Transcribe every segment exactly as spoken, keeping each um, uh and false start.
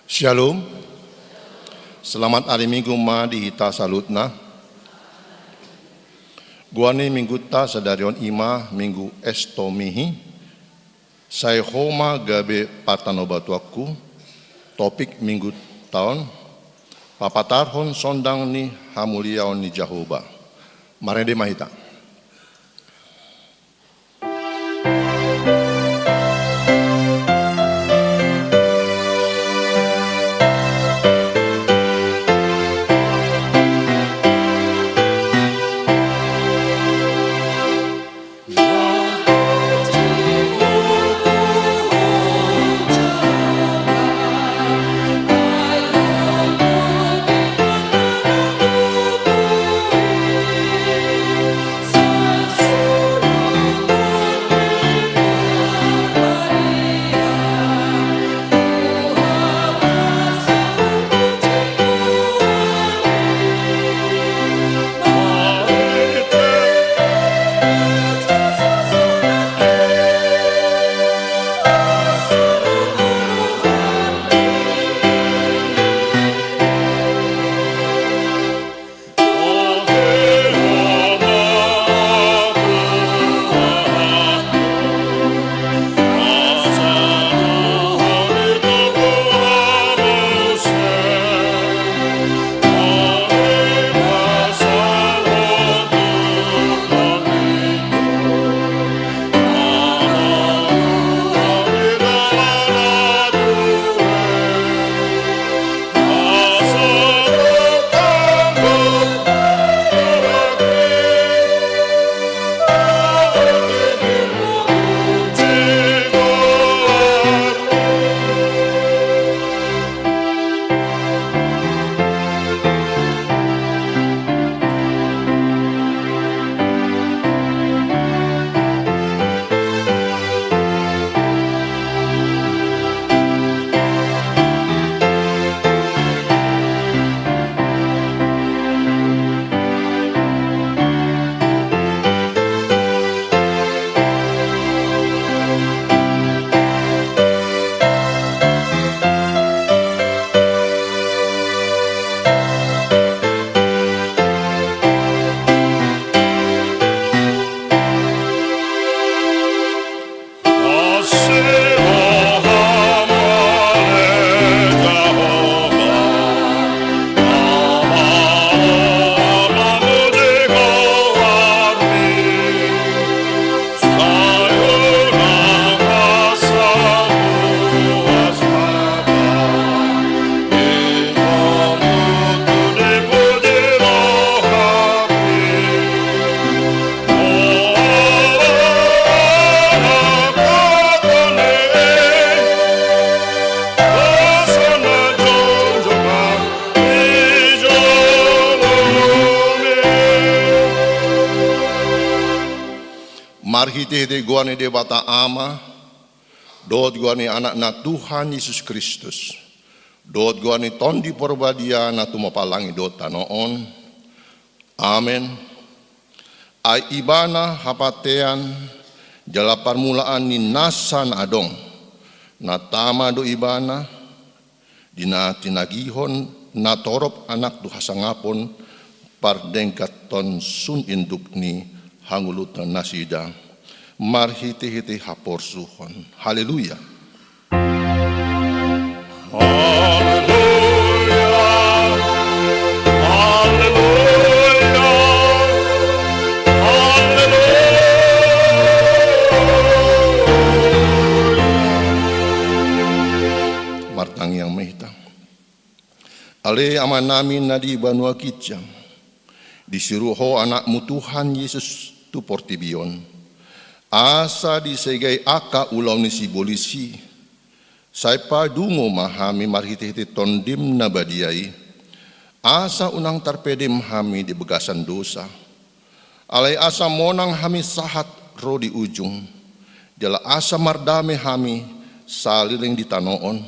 Shalom. Selamat ari Minggu ma di hita saluhutna. Goar ni Minggunta sadari on i ma Minggu Estomihi. Sai ho ma gabe partanobatuanku. Topik Minggunta on: papatarhon sondang ni hamuliaon ni Jahowa. Marende ma hita. Marhitehite goar ni Debata Ama, dohot goar ni Anakna Tuhan Jesus Kristus, dohot goar ni Tondi Porbadia na tumompa langit dohot tano on. Amen. Ai Ibana hapatean jala parmulaan ni nasa na adong. Na tama do Ibana, di na tinagihon natorop Anak tu hasangapon pardengganhon sun induk ni hangoluan nasida, marhitehite haporsuhon. Haleluya. Haleluya. Haleluya. Haleluya. Martangiang ma hita. Ale Amanami na di banua ginjang, disuruh Ho Anakmu Tuhan Jesus tu portibi on, asa disegai angka ulaon ni sibolis i. Sai padungo ma hami marhitehite Tondim na badia i, asa unang tarpedem hami di bagasan dosa. Alai asa monang hami sahat ro di ujung, jala asa mardame hami saleleng di tano on.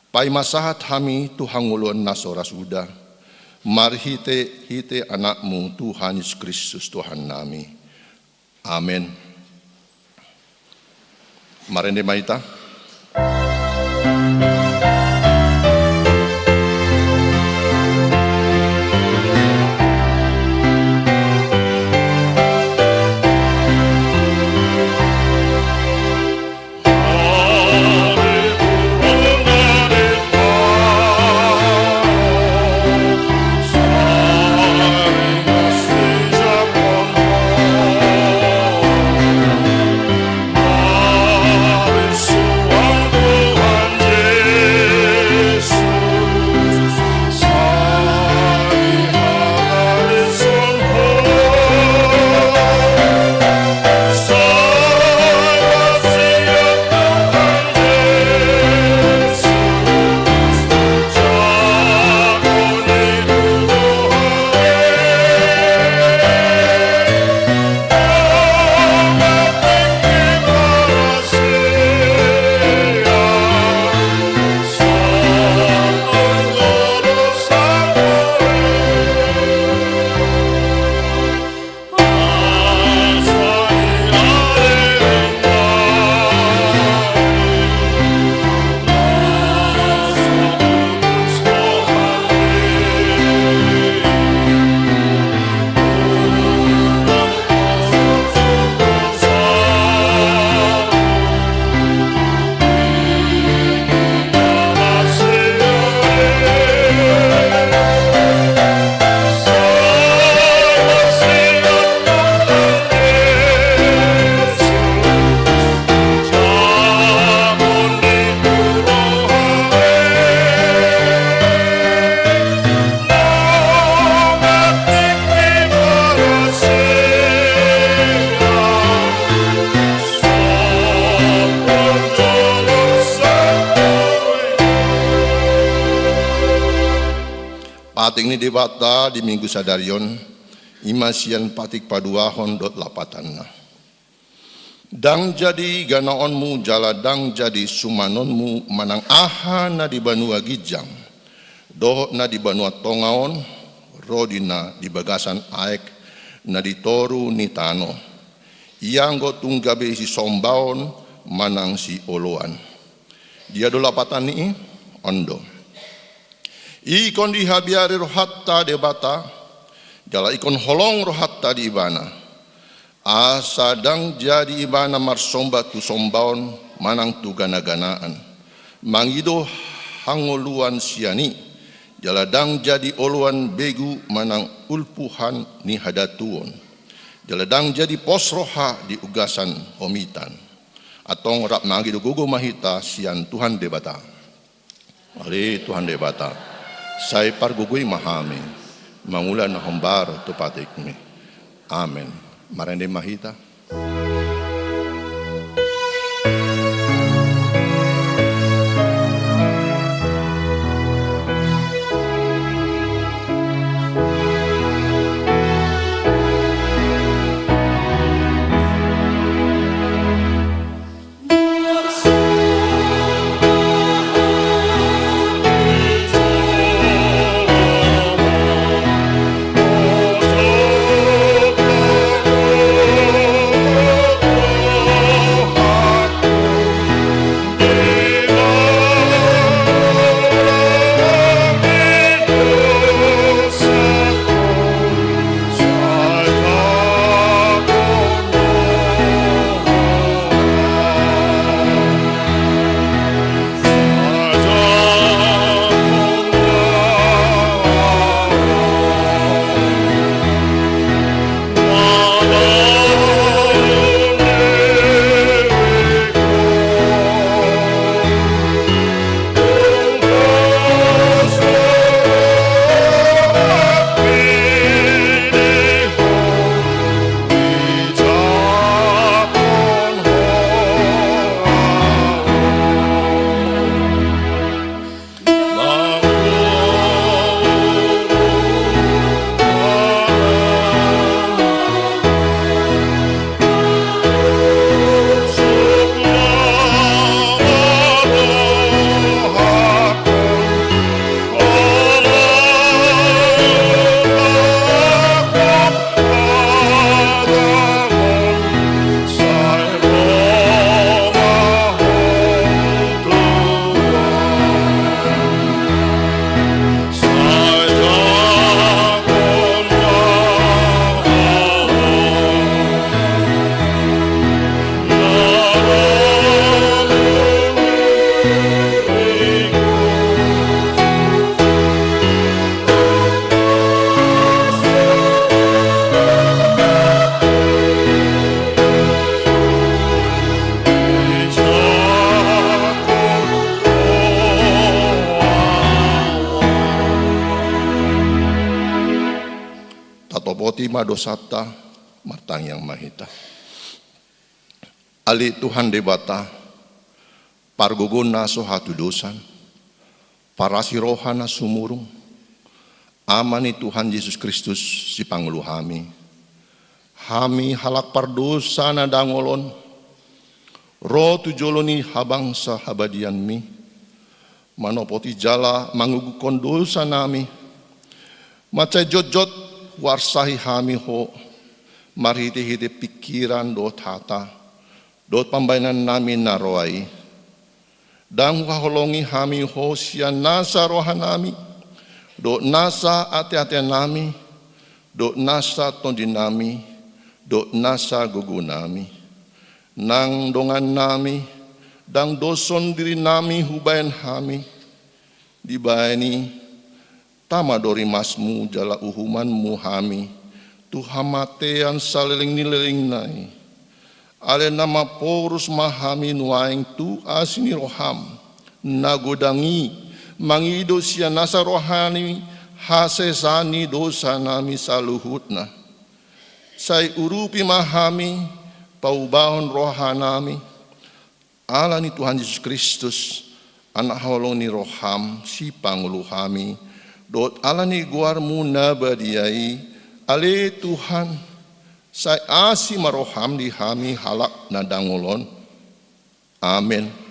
Paima sahat hami tu hangoluan na so ra suda, marhitehite Anakmu Tuhan Jesus Kristus Tuhannami. Amen. Marende ma hita. Patik ni Debata di Minggu sadari on, i ma sian patik paduahon dohot lapatanna. Ndang jadi ganaonmu jala ndang jadi sumanonmu manang aha na di banua ginjang, dohot na di banua tonga on, ro di na di bagasan aek na di toru ni tano. Ianggo tung gabe sisombaon manang sioloan. Dia do lapatan ni i? On do. Ingkon dihabiari rohanta Debata, jala ingkon holong rohanta di Ibana. Asa ndang jadi Ibana marsomba tu sombaon manang tu ganaganaan. Mangido hangoluan sian i, jala ndang jadi oloan begu manang ulpuhan ni hadatuon. Jala ndang jadi pos roha di ugasan homitan. Antong rap mangido gogo ma hita sian Tuhan Debata. Ale Tuhan Debata, sai pargogoi ma hami, mangula na hombar tu patikmi. Amen. Marende ma hita. Tatopoti ma dosanta, martangiang ma hita. Ale Tuhan Debata, pargogo na so hatudosan, parasi roha na sumurung, Ama ni Tuhan Jesus Kristus, Sipangolu hami. Hami halak pardosa na dangol on, ro tu jolo ni habangsa habadianmi, manopoti jala mangugukkon dosanami. Mansai jotjot huarsahi hami Ho, marhitehite pingkiran dohot hata, dohot pambahenannami na roa i. Ndang huhaholongi hami Ho sian nasa rohanami, dohot nasa ateatenami, dohot nasa tondinami, dohot nasa gogonami. Nang dongannami, ndang doshon dirinami hubahen hami. Dibahen i, tama do rimasmu jala uhumanmu hami tu hamatean saleleng ni lelengna i. Alai na maporus ma hami nuaeng tu asi ni roham na godang i, mangido sian nasa rohami hasesaan ni dosanami saluhutna. Sai urupi ma hami, paubahon rohanami, ala ni Tuhan Jesus Kristus, Anak haholongan ni roham, Sipangolu hami, dohot ala ni goarmu na badia i, ale Tuhan, sai asi ma roham di hami halak na dangol on. Amen.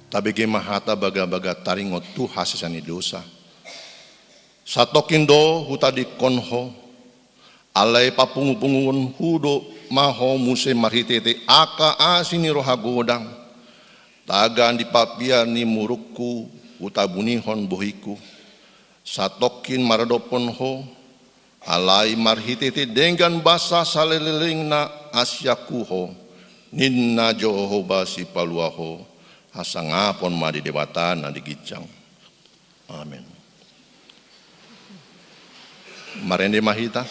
Tabege ma hata bagabaga taringot tu hasesaan ni dosa. Satongkin do hutadingkon ho, alai papungupunguhon hu do ma ho muse marhitehite angka asi ni roha godang. Tagan di papiar ni murukku hutabunihon bohingku. Satongkin maradophon ho, alai marhitehite denggan basa saleleng na asianku ho, ninna Jahowa Sipalua ho. Hasangapon ma di Debata na di ginjang. Amen. Marende ma hita.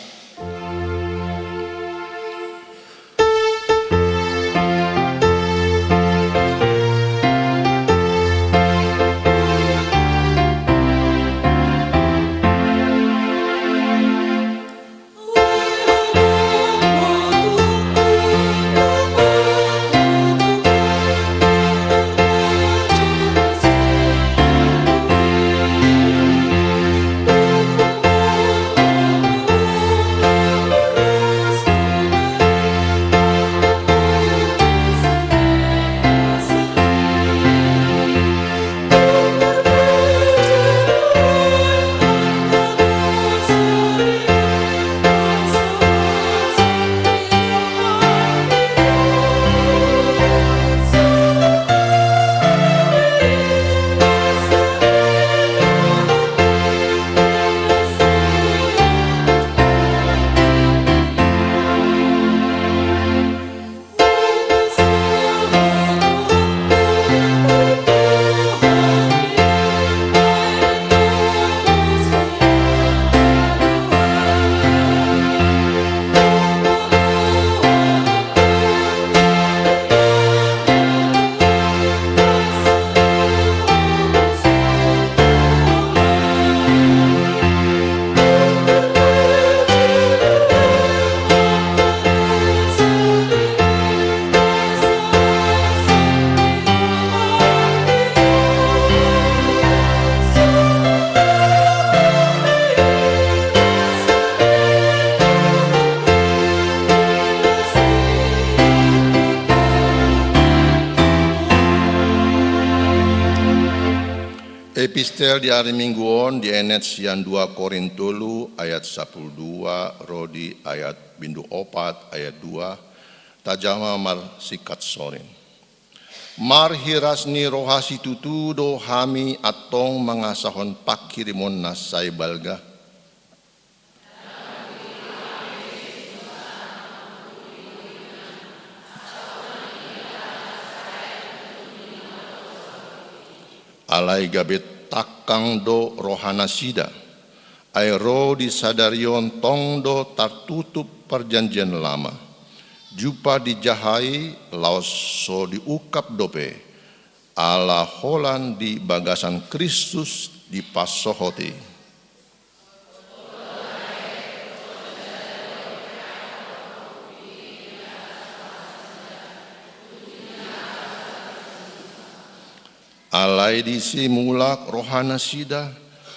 Epistel di ari Minggu on dienet sian dua Korint tolu ayat sampulu dua ro di ayat bindu opat ayat dua, tajama marsingkat sorin. Marhiras ni roha situtu do hami antong mangasahon panghirimon na sai balga. Alai gabe tangkang do rohanasida, ai ro di sadari on tong do tartutup Parjanjian Lama. Jumpa di jaha i laos so diungkap dope, ala holan di bagasan Kristus dipansohot i. Alai disi mulak rohanasida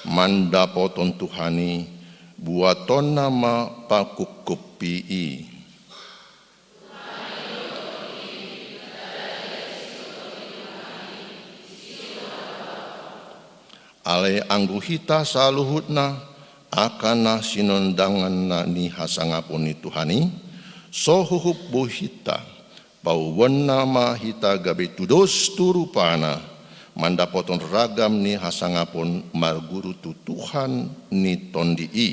mandapothon Tuhan i, buatonna ma pangkupkuppi i. Alai anggo hita saluhutna angka na sinondanganna ni hasangapon ni Tuhan i, so huhut boi hita paubonna ma hita gabe tudos tu rupana, mandapothon ragam ni hasangapon marguru tu Tuhan ni Tondi i.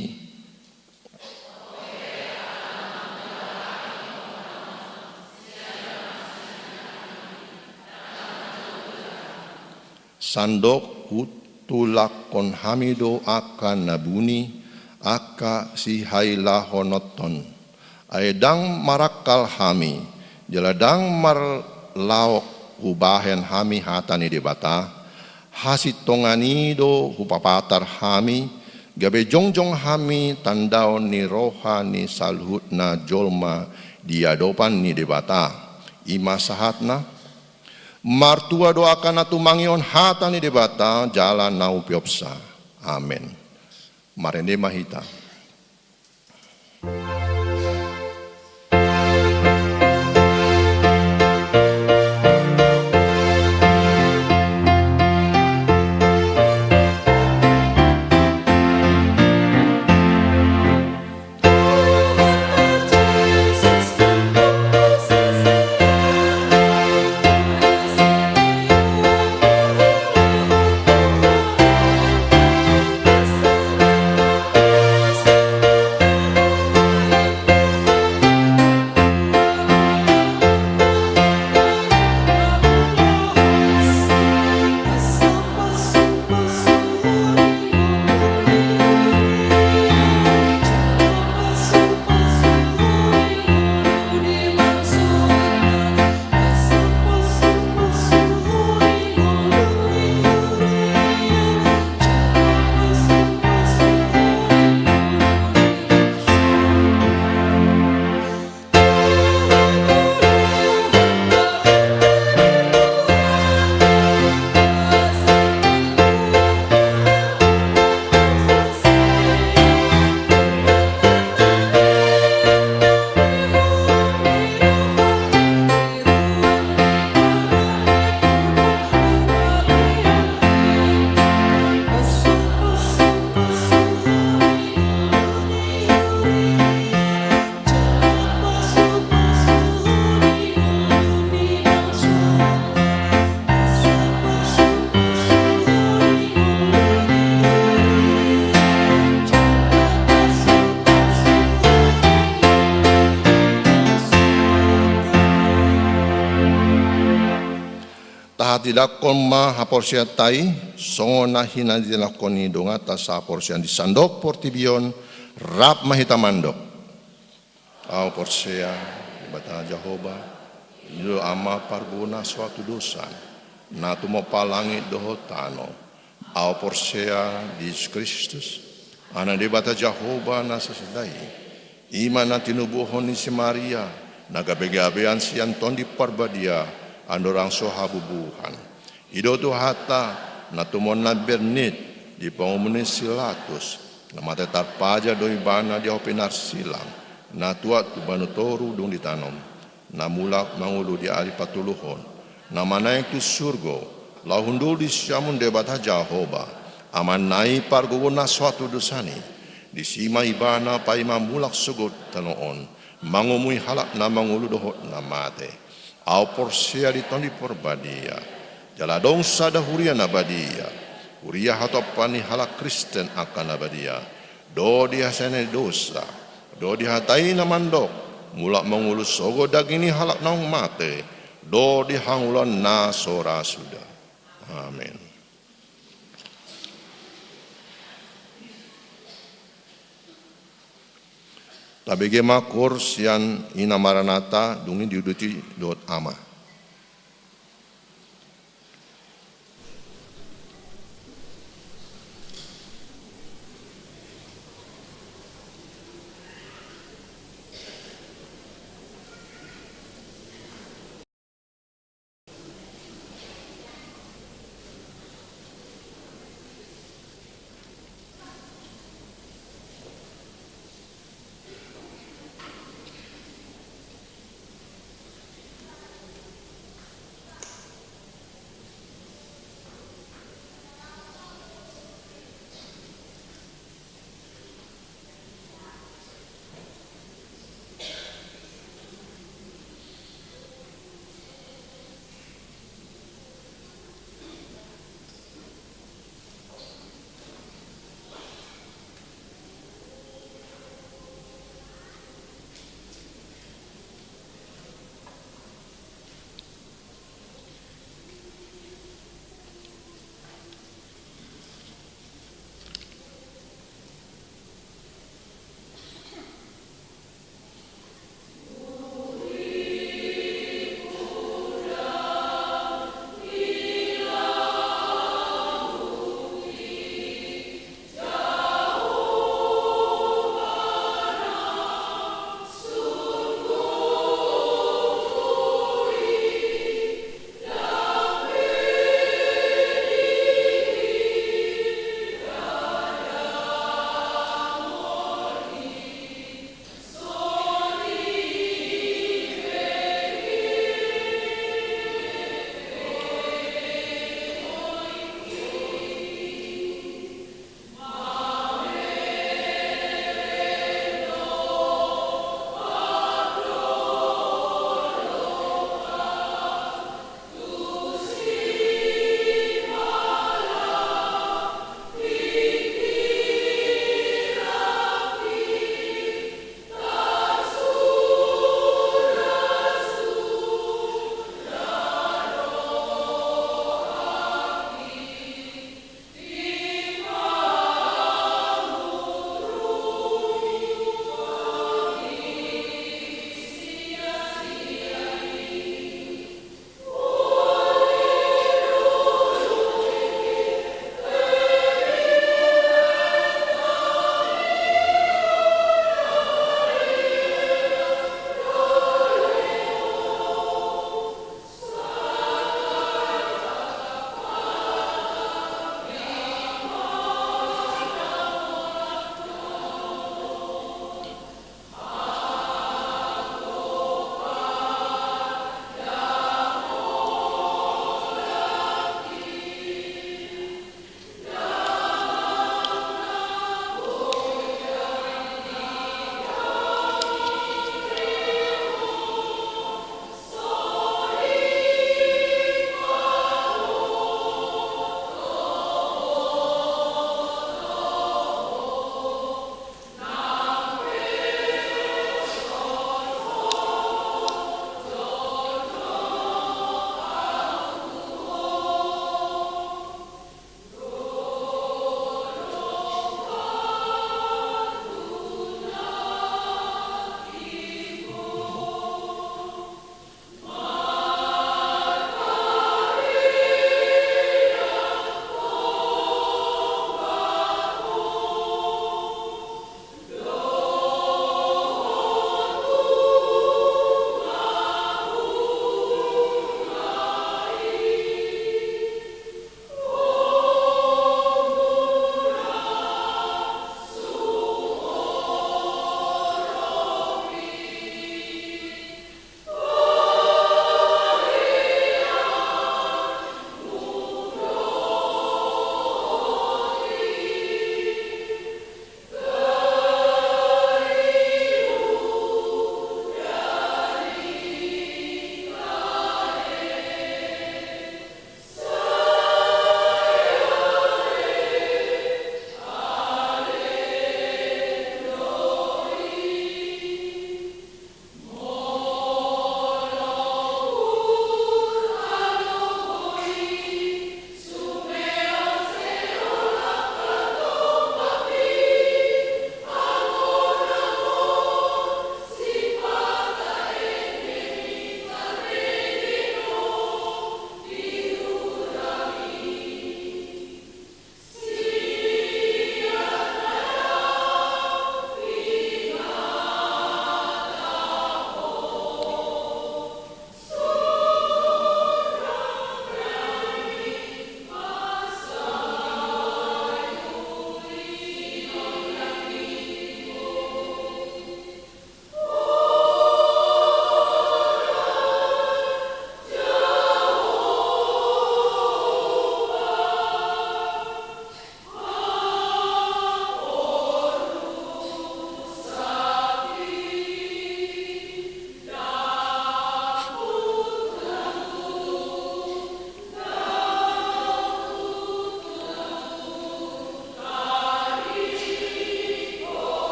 Sandok hutulakkon hami do angka na buni, angka sihailahononhon. Ai ndang marangkal hami, jala ndang marlaok hubahen hami hata ni Debata, hasintongan i do hupapatar hami, gabe jongjong hami tandaon ni roha ni saluhutna jolma di adopan ni Debata. I ma sahatna. Martua do angka na tumangihon hata ni Debata jala na umpeopsa. Amen. Marende ma hita. Tahatindangkon ma haporseaonta i, songon na hinatindangkon ni donganta sahaporseaon di sandok portibi on, rap ma hita mandok. Ahu porsea, Debata Jahowa, i do Ama parguru na so hatudosan, na tumompa langit dohot tano. Ahu porsea di Jesus Kristus, Anak ni Debata Jahowa na sasada i. I ma na tinubuhon ni si Maria, na gabegabean sian Tondi Parbadia, andorang so habubuhan. I do Tuhanta, na tumundalhon bernit di pangumun ni si Pilatus, na mate tarpaja do Ibana di hau pinarsilang, na tuat tu banua toru dung ditanom, na mulak mangolu di ari patoluhon, na manaek tu surgo, laho hundul di siamun Debata Jahowa, Amanna i parguru na so hatudosan i. Disi ma Ibana paima mulak sogot tano on, mangumui halak na mangolu dohot na mate. Ahu porsea di Tondi Parbadia, jala adong sada huria na badia, huria hatopan ni halak Kristen angka na badia, dohot di hasesaan ni dosa, dohot di hata i na mandok, mulak mangolu sogot daging ni halak naung mate, dohot di hangoluan na so ra suda. Amen. Tabege ma koor sian Ina Maranata, dung i diuduti dohot Ama.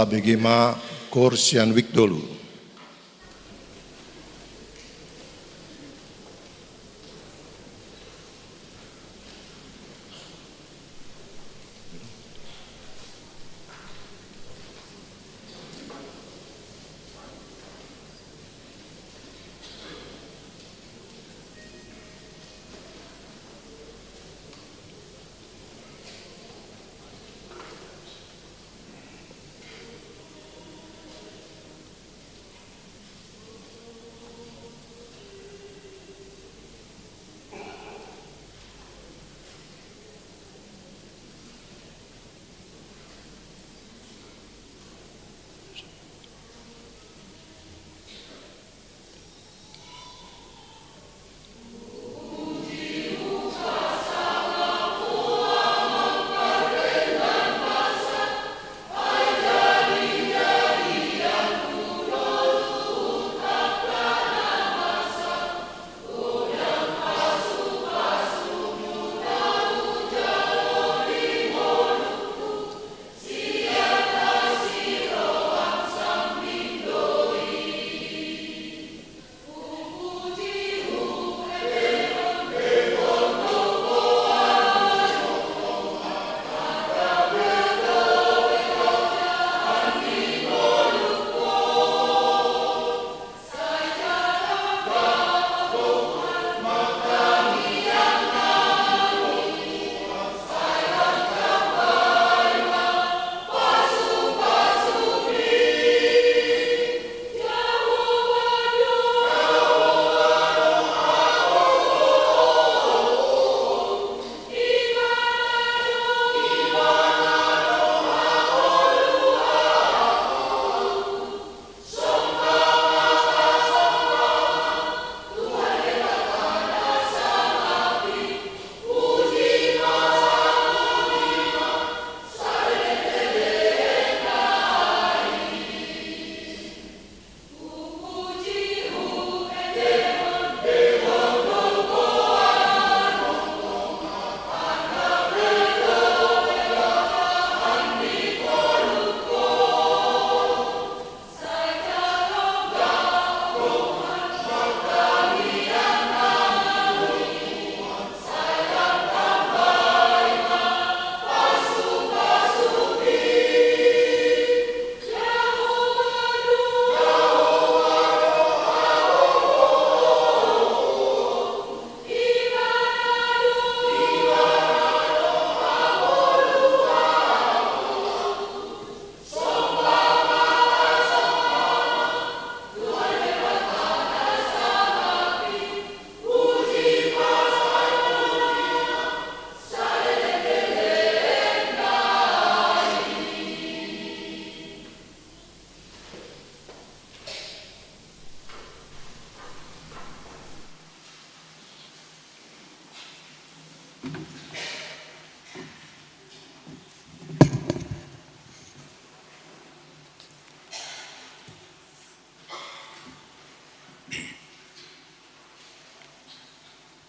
Tabege ma koor sian wijk tolu.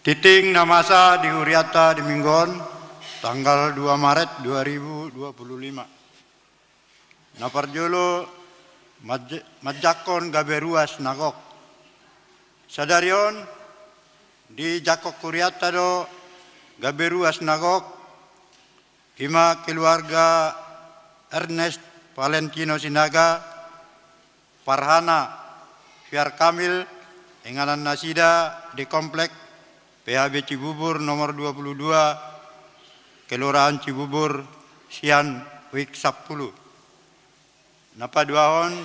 Tingting na masa di hurianta di minggu on, tanggal dua Maret dua ribu dua puluh lima. Na parjolo, manj-, manjangkon gabe ruas na gok. Sadari on, dijangkon hurianta do gabe ruas na gok, i ma keluarga Ernest Valentino Sinaga, Farhana Fiar Kamil, inganan nasida di komplek P H B Cibubur nomor dua puluh dua, Kelurahan Cibubur, sian wijk sampulu. Na paduahon,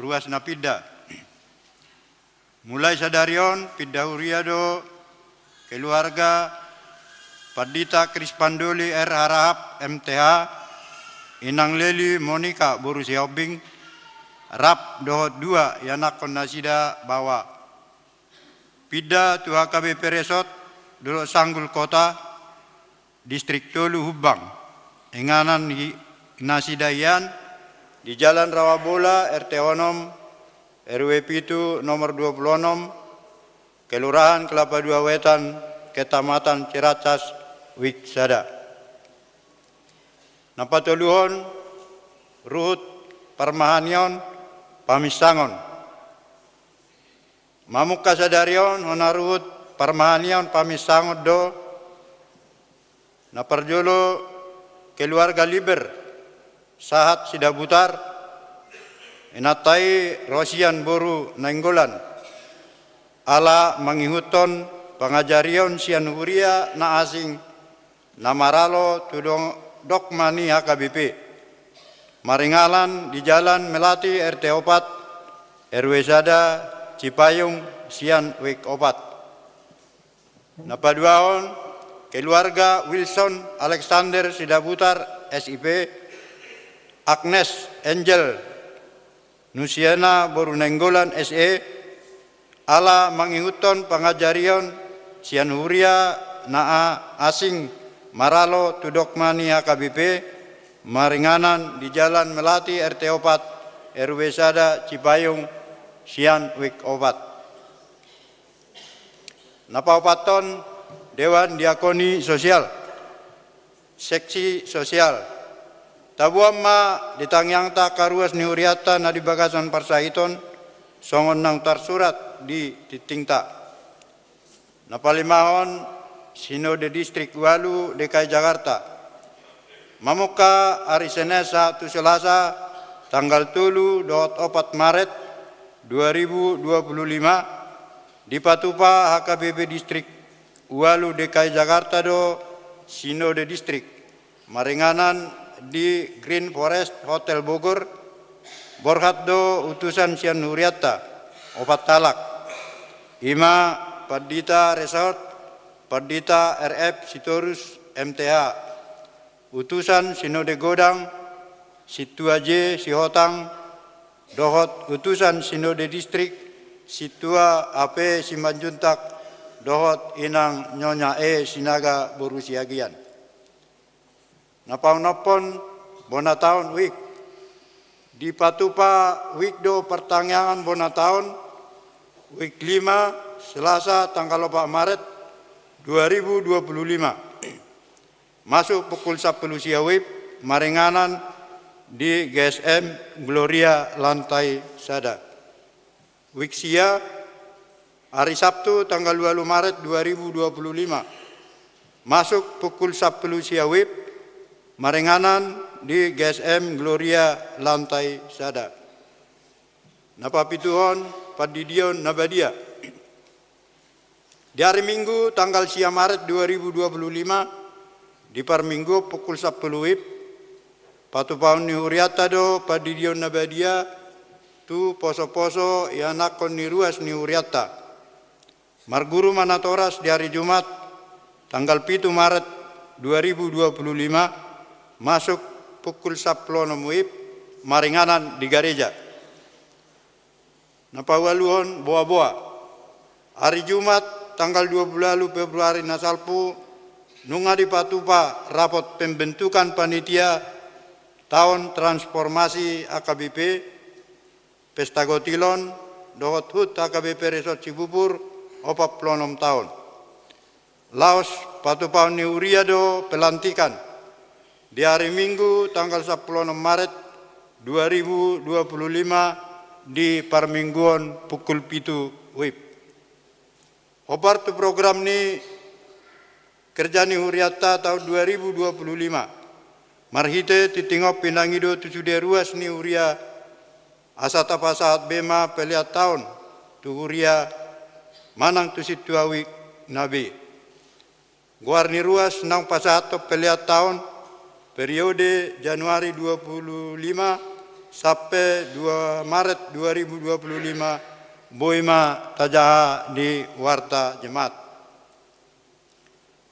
ruas na pinda. Mulai sadari on, pinda huria do keluarga Pandita Krispandoli R Harahap, M T H, Inang Leli Monika boru Sihombing, rap dohot dua ianakhon nasida baoa. Pinda tu H K B P Resort, Dolok Sanggul Kota, Distrik tolu Humbang. Inganan hi-, nasida hian, di Jalan Rawabola, R T onom, R W pitu, nomor dua puluh onom, Kelurahan Kelapa Dua Wetan, Kecamatan Ciracas, wijk sada. Na patoluhon, ruhut Parmahanion paminsangon. Mamungka sadari on hona ruhut parmahanion paminsangon do na parjolo keluarga Liber sahat Sidabutar, inanta i Rosian boru Nainggolan, ala mangihuthon pangajarion sian huria na asing na maralo tu dong-, dogma ni H K B P, maringanan di Jalan Melati R T opat, R W sada, Cipayung, sian wik opat. Na paduahon, keluarga Wilson Alexander Sidabutar, S I P, Agnes Angel Nusiana boru Nainggolan, S E, ala mangihuthon pangajarion sian huria na a-, asing maralo tu dogma ni H K B P, maringanan di Jalan Melati R T opat, R W sada, Cipayung, sian wik opat. Na paopathon, Dewan Diakoni Sosial, seksi sosial. Taboan ma di tangiangta angka ruas ni hurianta na di bagasan parsahiton, songon naung tarsurat di tingtingta. Na palimahon, Sinode Distrik ualu D K I Jakarta. Mamungka ari Senin sahat tu Selasa, tanggal tolu dohot opat Maret dua ribu dua puluh lima, dipatupa H K B P Distrik ualu D K I Jakarta do Sinode Distrik, maringanan di Green Forest Hotel Bogor. Borhat do utusan sian hurianta, opat halak. I ma Pandita Resort, Pandita R F Sitorus, M T H. Utusan Sinode Godang, Sintua J Sihotang, dohot utusan Sinode Distrik, Sintua A P Simanjuntak, dohot Inang Nyonya E Sinaga boru Siagian. Na paonomhon, bona taon, wik. Dipatupa wik do partangiangan bona taon, wik lima, Selasa, tanggal opat Maret dua ribu dua puluh lima. Masuk pukul sampulu sia wib, maringanan di G S M Gloria lantai sada. Wik sia, ari Sabtu tanggal ualu Maret dua ribu dua puluh lima. Masuk pukul sampulu sia wib, maringanan di G S M Gloria lantai sada. Na papituhon, pandidion na badia. Di ari Minggu tanggal sia Maret dua ribu dua puluh lima, di parmingguon pukul sampulu wib, patupaon ni hurianta do pandidion na badia tu poso-poso ianakhon ni ruas ni hurianta. Marguru ma natoras di ari Jumat, tanggal pitu Maret dua ribu dua puluh lima, masuk pukul sampulu onom wib, maringanan di gareja. Na paualuhon, boa-boa. Ari Jumat, tanggal dua puluh ualu Februari na salpu, nunga dipatupa rapot pembentukan panitia taon transformasi H K B P, Pesta Gotilon, dohot hut H K B P Resort Cibubur, opat pulu onom taon. Laos patupaon ni huria do pelantikan di ari Minggu tanggal sampulu onom Maret dua ribu dua puluh lima di parmingguon pukul pitu wib. Hombar tu program ni kerja ni hurianta taon dua ribu dua puluh lima. Marhite tingting on pinangido tu sude ruas ni huria, asa tapasahat be ma pelean taon tu huria manang tu sintua wik na be. Goar ni ruas naung pasahathon pelean taon, periode Januari dua puluh lima sampe dua Maret dua ribu dua puluh lima, boi ma tajaha di warta Jemaat.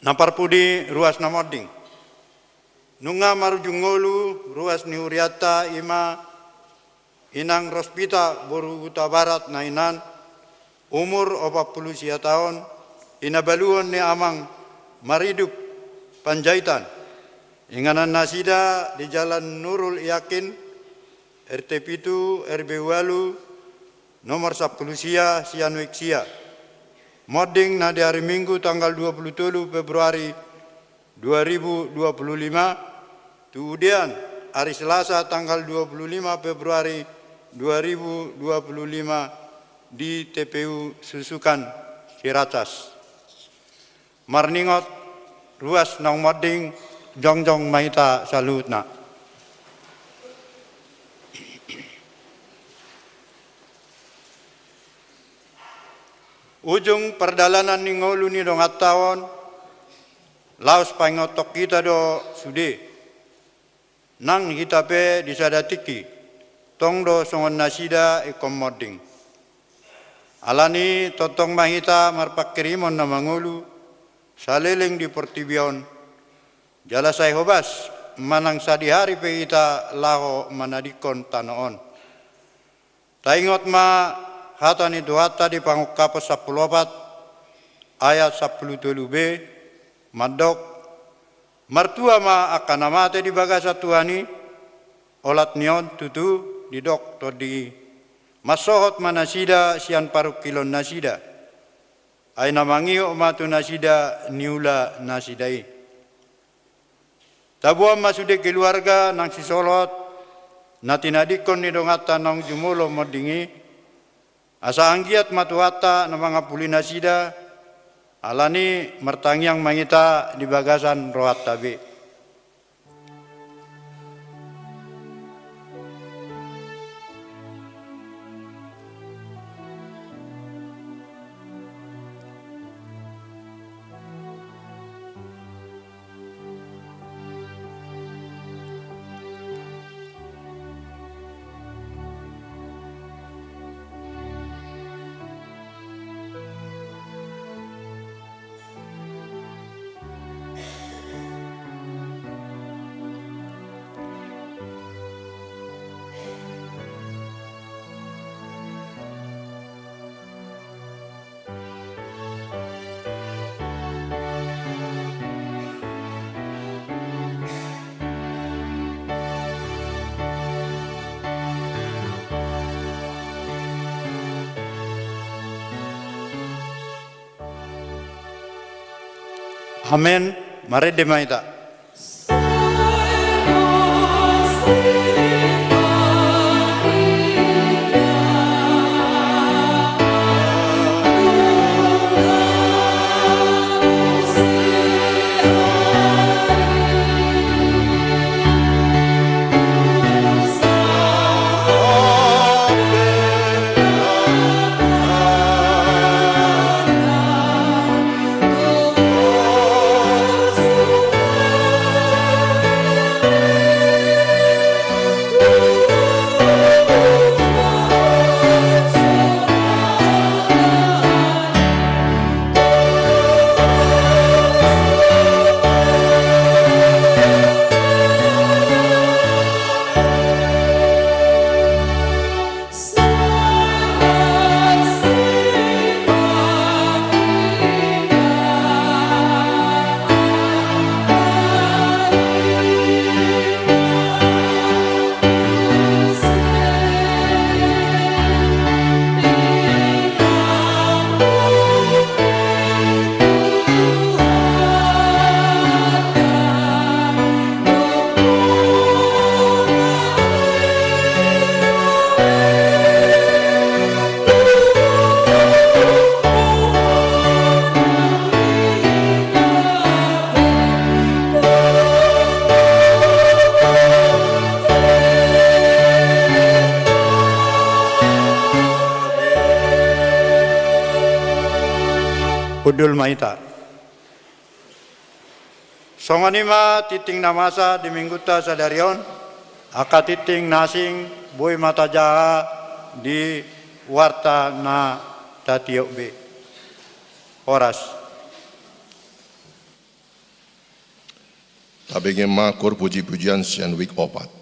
Na parpudi, ruas na monding. Nunga marujung ngolu ruas ni hurianta, i ma Inang Rospita boru Hutabarat na hinan, umur opat pulu sia taon, hinabaluhon ni amang Maridup Panjaitan. Inganan nasida di Jalan Nurul Yakin, R T pitu, R B ualu, nomor sampulu sia, sian wik sia. Monding na di ari Minggu tanggal dua pulu tolu Februari dua ribu dua pulu lima, tu Udean, Hari Selasa tanggal dua puluh lima Februari dua ribu dua puluh lima di T P U Susukan, Ciracas. Marningot ruas naung monding, jongjong ma hita saluhutna. Ujung pardalanan ni ngolu ni donganta on, laos paingothon hita do sude. Nang hita pe di sada tingki, tong do songon nasida ingkon monding. Alani tongtong ma hita marpangkirimon na mangolu, saleleng di portibi on, jala sai hobas manang sadihari pe hita laho manadingkon tano on. Taingot ma hata ni Tuhanta di Pangungkapon sampulu opat ayat sampulu tolu b, mandok: Martua ma angka na mate di bagasan Tuhan i. Olat ni on tutu didok Tondi i: Mansohot ma nasida sian parungkilon nasida, ai na mangihut ma tu nasida niula nasida i. Taboan ma sude keluarga nang sisolhot na tinadingkon ni donganta naung jumolo monding i, asa anggiat ma Tuhanta na mangampuli nasida. Alani martangiang ma hita di bagasan rohanta be. Amen. Marende ma hita. Hundul ma hita. Songon i ma tingting na masa di Minggunta sadari on. Angka tingting na asing boi ma tajaha di warta na tatiop be. Horas. Tabege ma koor pujipujian sian wijk opat.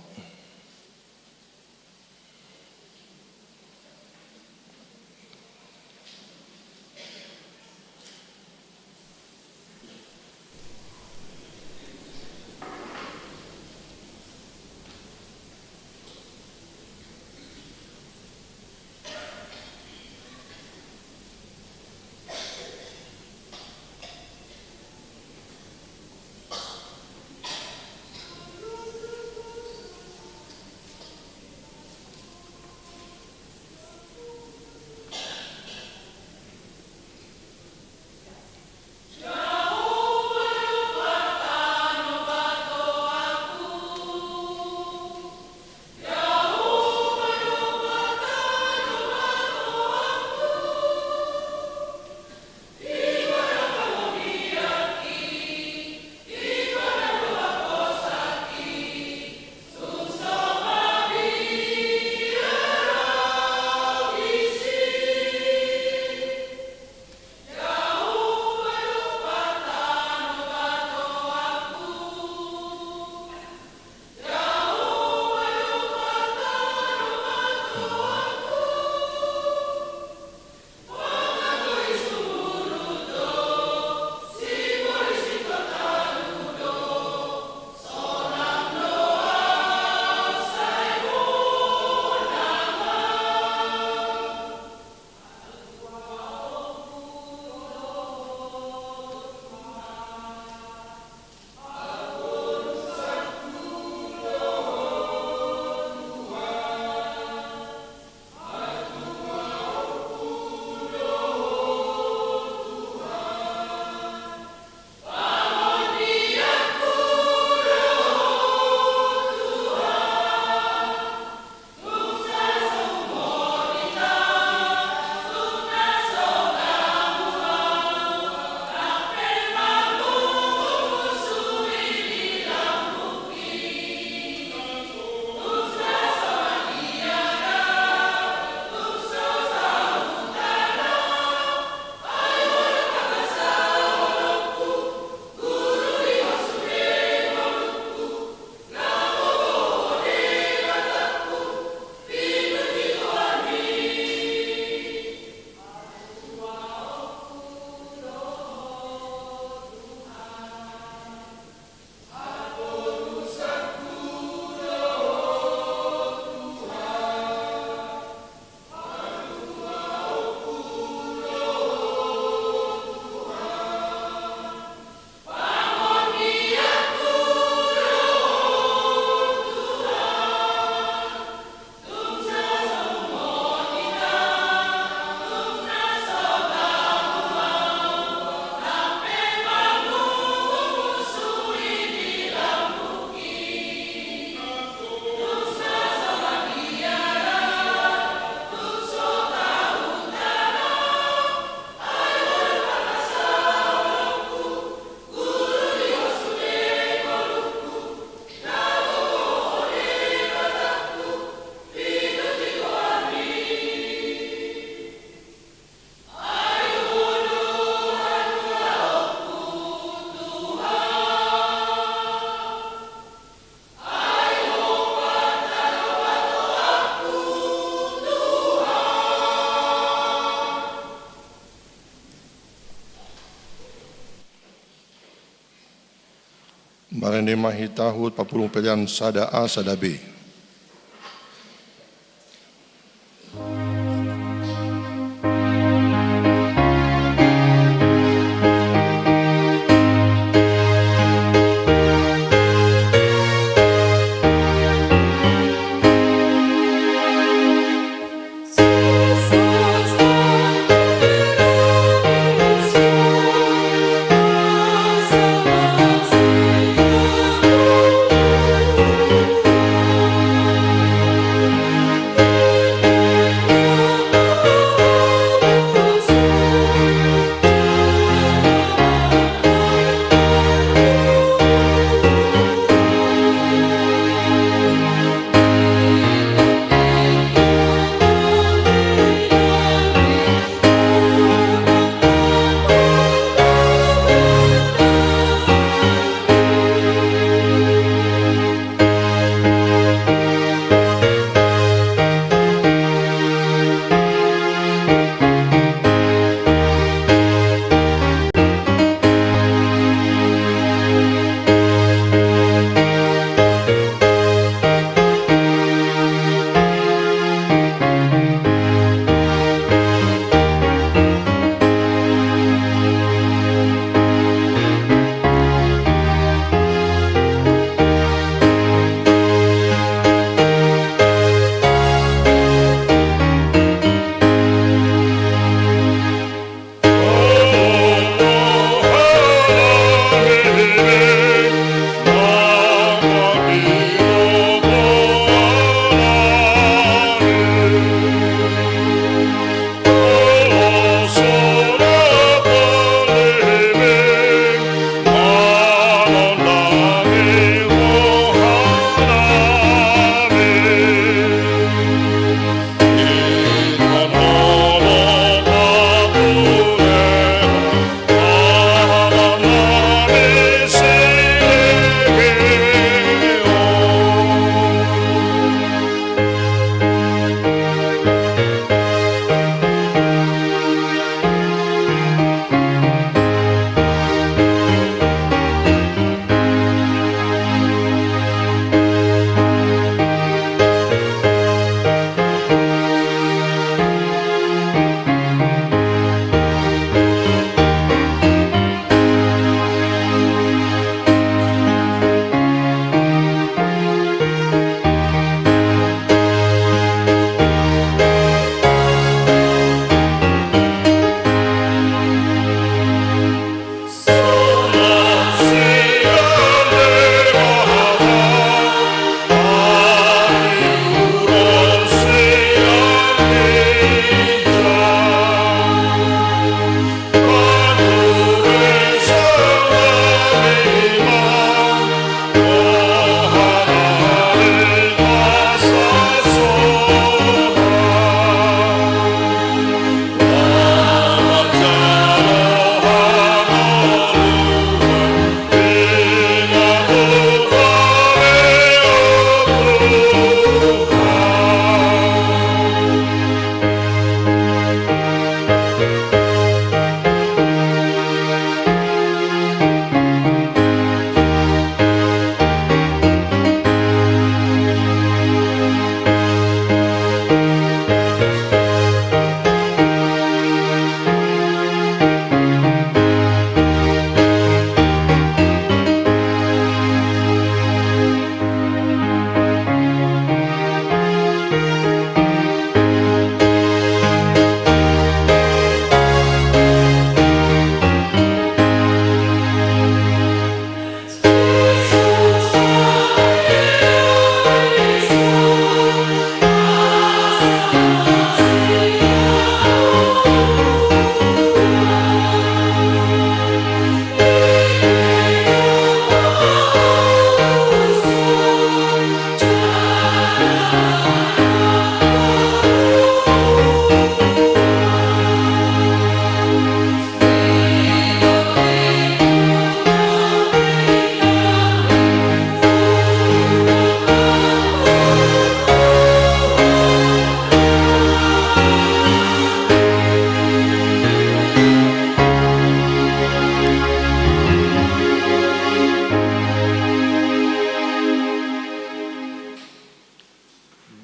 Marende ma hita tu parpulung pelean sada A sada B.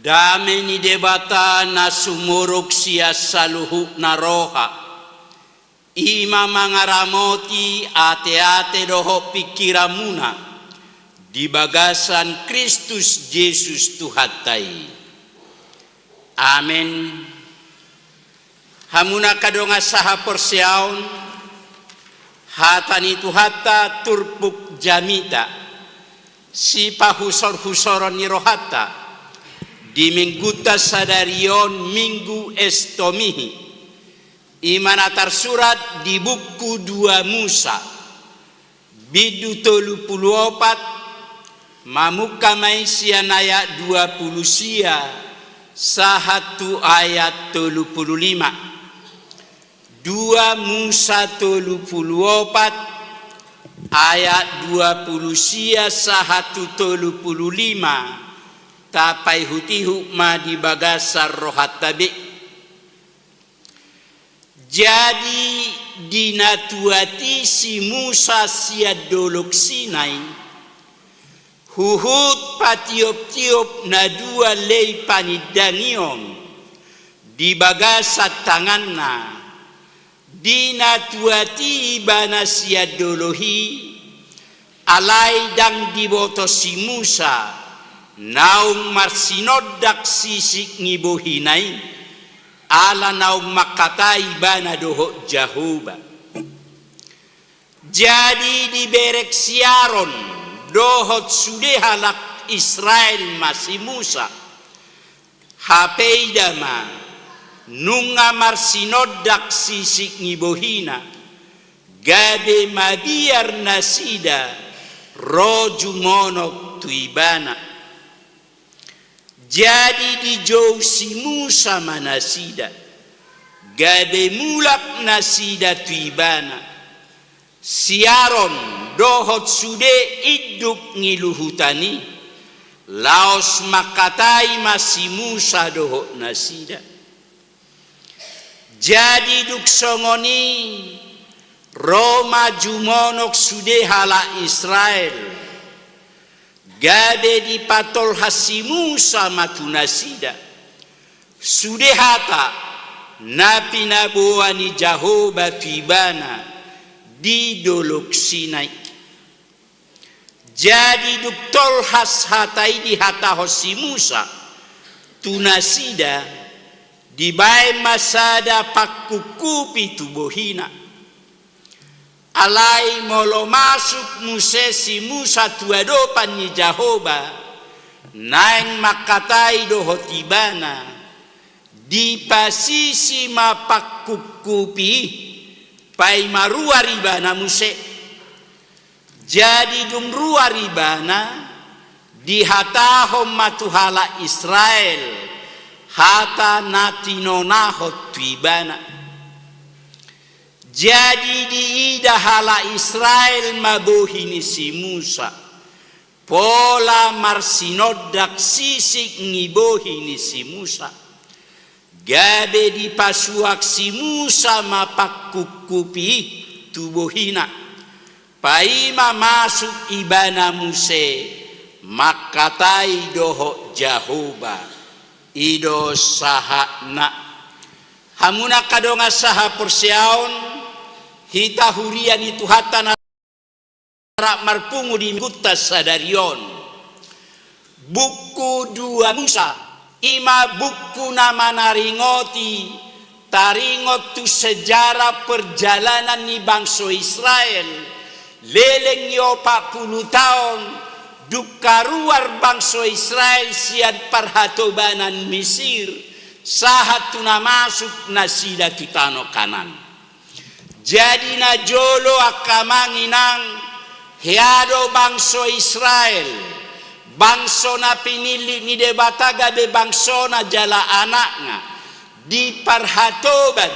Dame ni Debata na sumurung sian saluhutna roha, i ma mangaramoti ateate dohot pingkiranmuna di bagasan Kristus Jesus Tuhanta i. Amen. Hamu angka dongan sahaporseaon, hata ni Tuhanta turpuk jamita, sipahusorhusoron ni rohanta di Minggunta sadari on, Minggu Estomihi, i ma na tarsurat di buku dua Musa, bindu tolu pulu opat, mamungka ma i sian ayat dua pulu sia sahat tu ayat tolu pulu lima. Dua Musa tolu pulu opat, ayat dua pulu sia sahat tu tolu pulu lima, tapaihutihut ma di bagasan rohanta be. Jadi di na tuat i si Musa sian Dolok Sinai, huhut patioptiop na dua lei panindangion di bagasan tanganna, di na tuat i ibana sian dolok i, alai ndang diboto si Musa naung marsinondak sisik ni bohina i, ala naung mangkatai ibana dohot Jahowa. Jadi dibereng si Aron dohot sude halak Israel ma si Musa. Hape ida ma, nunga marsinondak sisik ni bohina, gabe mabiar nasida ro jumonok tu ibana. Jadi dijou si Musa ma nasida, gabe mulak nasida tu ibana. Si Aron dohot sude induk ni luhutan i laos mangkatai ma si Musa dohot nasida. Jadi dung songon i, ro ma jumonok sude halak Israel, gabe dipatolhas si Musa ma tu nasida sude hata na pinaboa ni Jahowa tu ibana di Dolok Sinai. Jadi dung tolhas hata i dihatahon si Musa tu nasida, dibaen ma sada pangkupkupi tu bohina. Alai molo masuk muse si Musa tu adopan ni Jahowa, naeng mangkatai dohot ibana, dipasisi ma pangkupkupi i, paima ruar ibana muse. Jadi dung ruar ibana, dihatahon ma tu halak Israel hata na tinonahon tu ibana. Jadi diida halak Israel ma bohi ni si Musa, pola marsinondak sisik ni bohi ni si Musa. Gabe dipasuak si Musa ma pangkupkupi i tu bohina. Paima masuk ibana muse mangkatai dohot Jahowa. I do sahatna. Hamu angka dongan sahaporseaon, hita huria ni Tuhanta na rap marpungu di Minggunta sadari on. Buku dua Musa, i ma buku na manaringoti, taringot tu sejarah perjalanan ni bangso Israel, leleng ni opat pulu taon, dung karuar bangso Israel sian parhatobanan Misir, sahat tu na masuk nasida tu tano Kanaan. Jadi najolo angka amang inang, hea do bangso Israel, bangso na pinillit ni Debata gabe bangsona jala anakna, di parhatoban,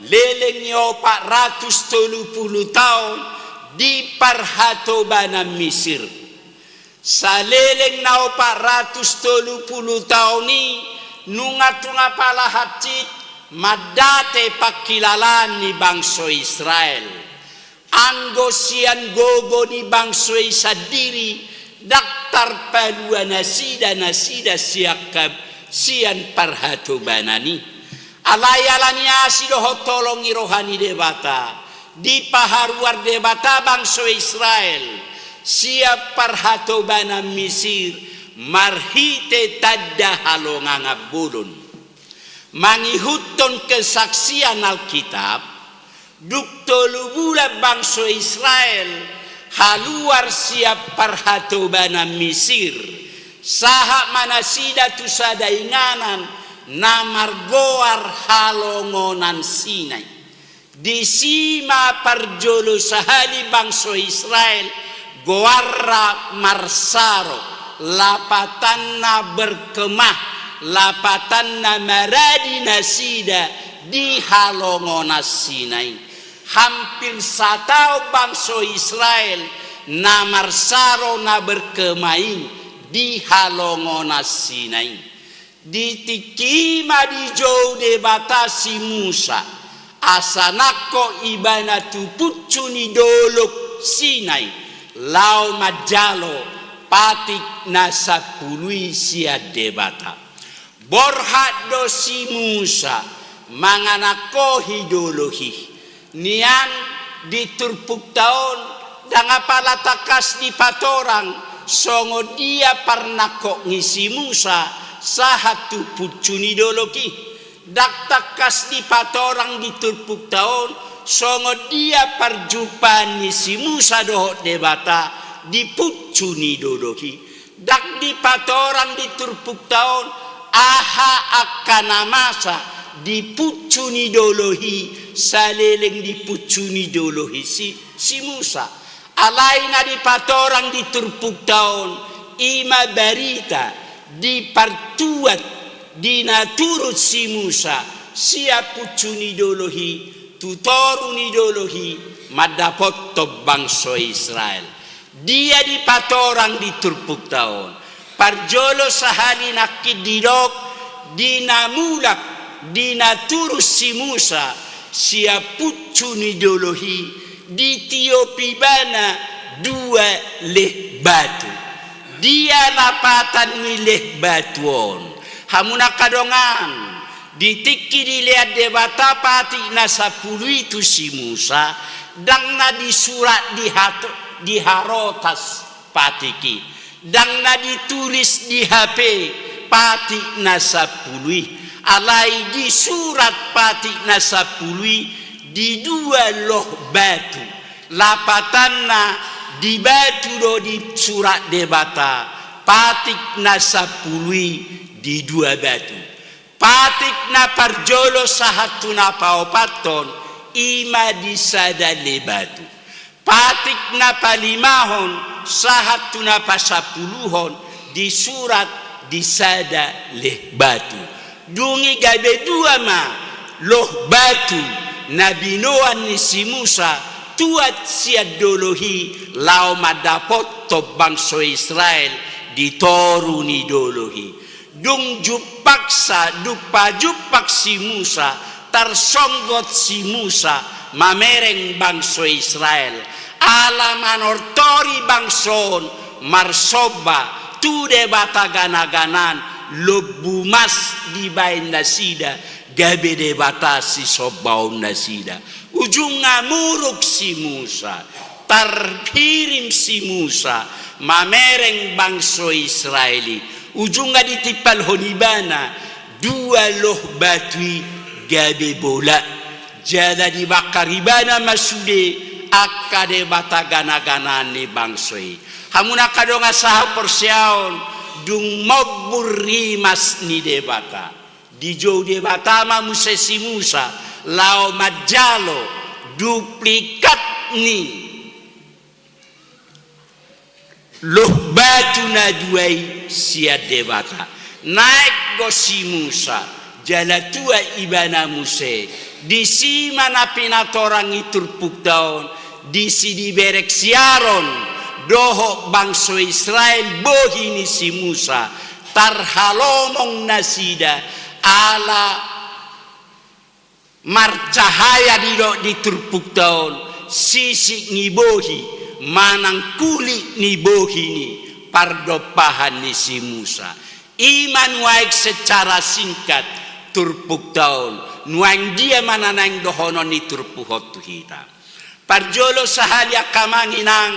leleng ni opat ratus tolu pulu taon, di parhatobanan Misir. Saleleng na opat ratus tolu pulu taon i, nunga tung apala hansit mandate pangkilalaan ni bangso Israel. Anggo sian gogo ni bangso i sandiri, ndang tarpalua nasida, nasida sian ka-, sian parhatobanan i. Alai ala ni asi dohot holong ni roha ni Debata, dipaharuar Debata bangso Israel sian parhatobanan Misir marhite tanda halongangan bolon. Mangihuthon kesaksian Alkitab, dung tolu bulan bangso Israel haluar sian parhatobanan Misir, sahat ma nasida tu sada inganan na margoar Halongonan Sinai. Disi ma parjolo sahali bangso Israel goarna marsaro, lapatanna berkemah, lapatanna maradi nasida di Halongonan Sinai. Hampir sataon bangso Israel na marsaro, na berkemah i di Halongonan Sinai. Di tingki i ma dijou Debata si Musa, asa nangkok ibana tu puncu ni dolok Sinai, laho manjalo patik na sampulu i sian Debata. Borhat do si Musa manganangkohi dolok i. Nian di turpukta on, ndang apala tangkas dipatorang songon dia parnangkok ni si Musa sahat tu puncu ni dolok i. Ndang tangkas dipatorang di turpukta on songon dia parjumpaan ni si Musa dohot Debata di puncu ni dolok i. Ndang dipatorang di turpukta on aha angka na masa di puncu ni dolok i, saleleng di puncu ni dolok i si, si Musa. Alai na dipatorang di turpukta on, i ma barita dipartuat, di na turun si Musa sian puncu ni dolok i tu toru ni dolok i mandapothon bangso Israel. Dia dipatorang di turpukta on? Parjolo sahali nangkin didok, di na mulak, di na turun si Musa sian puncu ni dolok i, ditiop ibana dua lehbatu. Dia lapatan ni lehbatu on? Hamu angka dongan, di tingki dilean Debata patik na sampulu i tu si Musa, ndang na disurat di hato-, di harotas patik i, ndang na ditulis di hape patik na sampulu i, alai disurat patik na sampulu i di dua loh batu. Lapatanna, di batu do disurat Debata patik na sampulu i di dua batu. Patik na parjolo sahat tu na paopathon, i ma di sada lehbatu. Patik na palimahon sahat tu na pasampuluhon disurat di sada lehbatu. Dung i gabe dua ma loh batu na binoan ni si Musa tuat sian dolok i laho mandapothon bangso Israel di toru ni dolok i. Dung jumpangsa, dung pajumpak si Musa, tarsonggot si Musa mamereng bangso Israel. Ala manortori bangso on marsomba tu debata gana-ganan, lombu mas dibaen nasida, gabe debata sisombaon nasida. Ujungna muruk si Musa, tarhirim si Musa mamereng bangso Israel i. Ujungna ditimpalhon ibana dua loh batu i gabe bola. Jala dibakar ibana ma sude angka debata gana-ganan ni bangso i. Hamu angka dongan sahaporseaon, dung mombur rimas ni Debata, dijou Debata ma muse si Musa laho manjalo duplikat ni loh batu na dua i sian Debata. Naeng do si Musa, jala tuat ibana muse. Disi ma na pinatorang i turpukta on, disi dibereng si Aron dohot bangso Israel bohi ni si Musa, tarhalomong nasida ala marcahaya didok di turpukta on sisik ni bohi manang kulit ni bohi ni pardompahan ni si Musa. I ma nuaeng secara singkat turpukta on, nuaeng dia ma na naeng dohonon ni turpuk on tu hita. Parjolo sahali angka amang inang,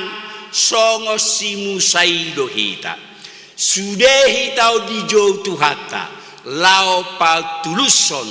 songon si Musa i do hita. Sude hita on dijou Tuhanta, laho patulushon,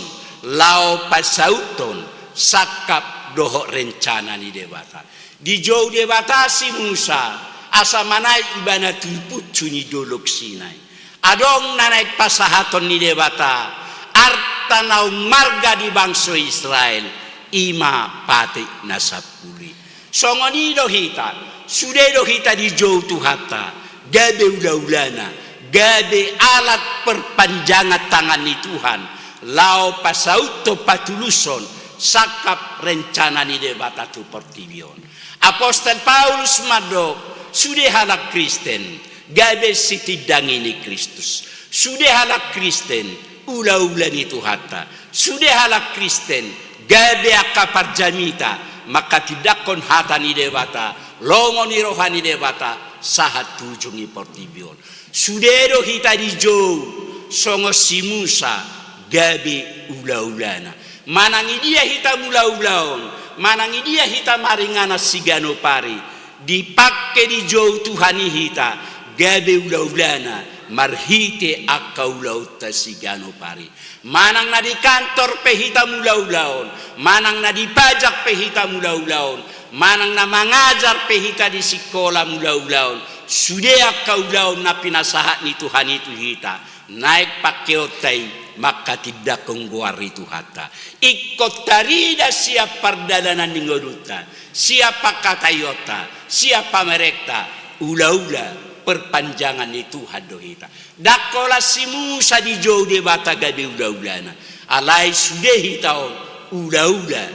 laho pasauthon sangkap dohot rencana ni Debata. Dijou Debata si Musa, asa manaek ibana tu punsu ni dolok Sinai. Adong na naeng pasahaton ni Debata, arta na ummarga di bangso Israel, i ma patik na sampulu i. Songon i do hita, sude do hita dijou Tuhanta, gabe ulaulana, gabe alat perpanjangan tangan ni Tuhan, laho pasauthon, patulushon sangkap rencana ni Debata tu portibi on. Apostel Paulus mandok, sude halak Kristen gabe sitindangi ni Kristus. Sude halak Kristen ulaula ni Tuhanta. Sude halak Kristen gabe angka parjamita manghatindanghon hata ni Debata, lomo ni roha ni Debata, sahat tu ujung ni portibi on. Sude do hita dijou songon si Musa gabe ulaulana. Manang idia hita mulaula on, manang idia hita maringanan siganup ari, dipangke dijou Tuhan i hita gabe ulaulana marhite angka ulaonta siganup ari. Manang na di kantor pe hita mulaula on, manang na di pajak pe hita mulaula on, manang na mangajar pe hita di sikola mulaula on, sude angka ulaon na pinasahat ni Tuhan i tu hita, naeng pangkeonta i manghatindanghon goar ni Tuhanta. Ingkon tarida sian pardalanan ni ngolunta, sian pangkataionta, sian pamerengta, ulaula perpanjangan ni Tuhan do hita. Ndang holan si Musa dijou Debata gabe ulaulana. Alai sude hita on ulaula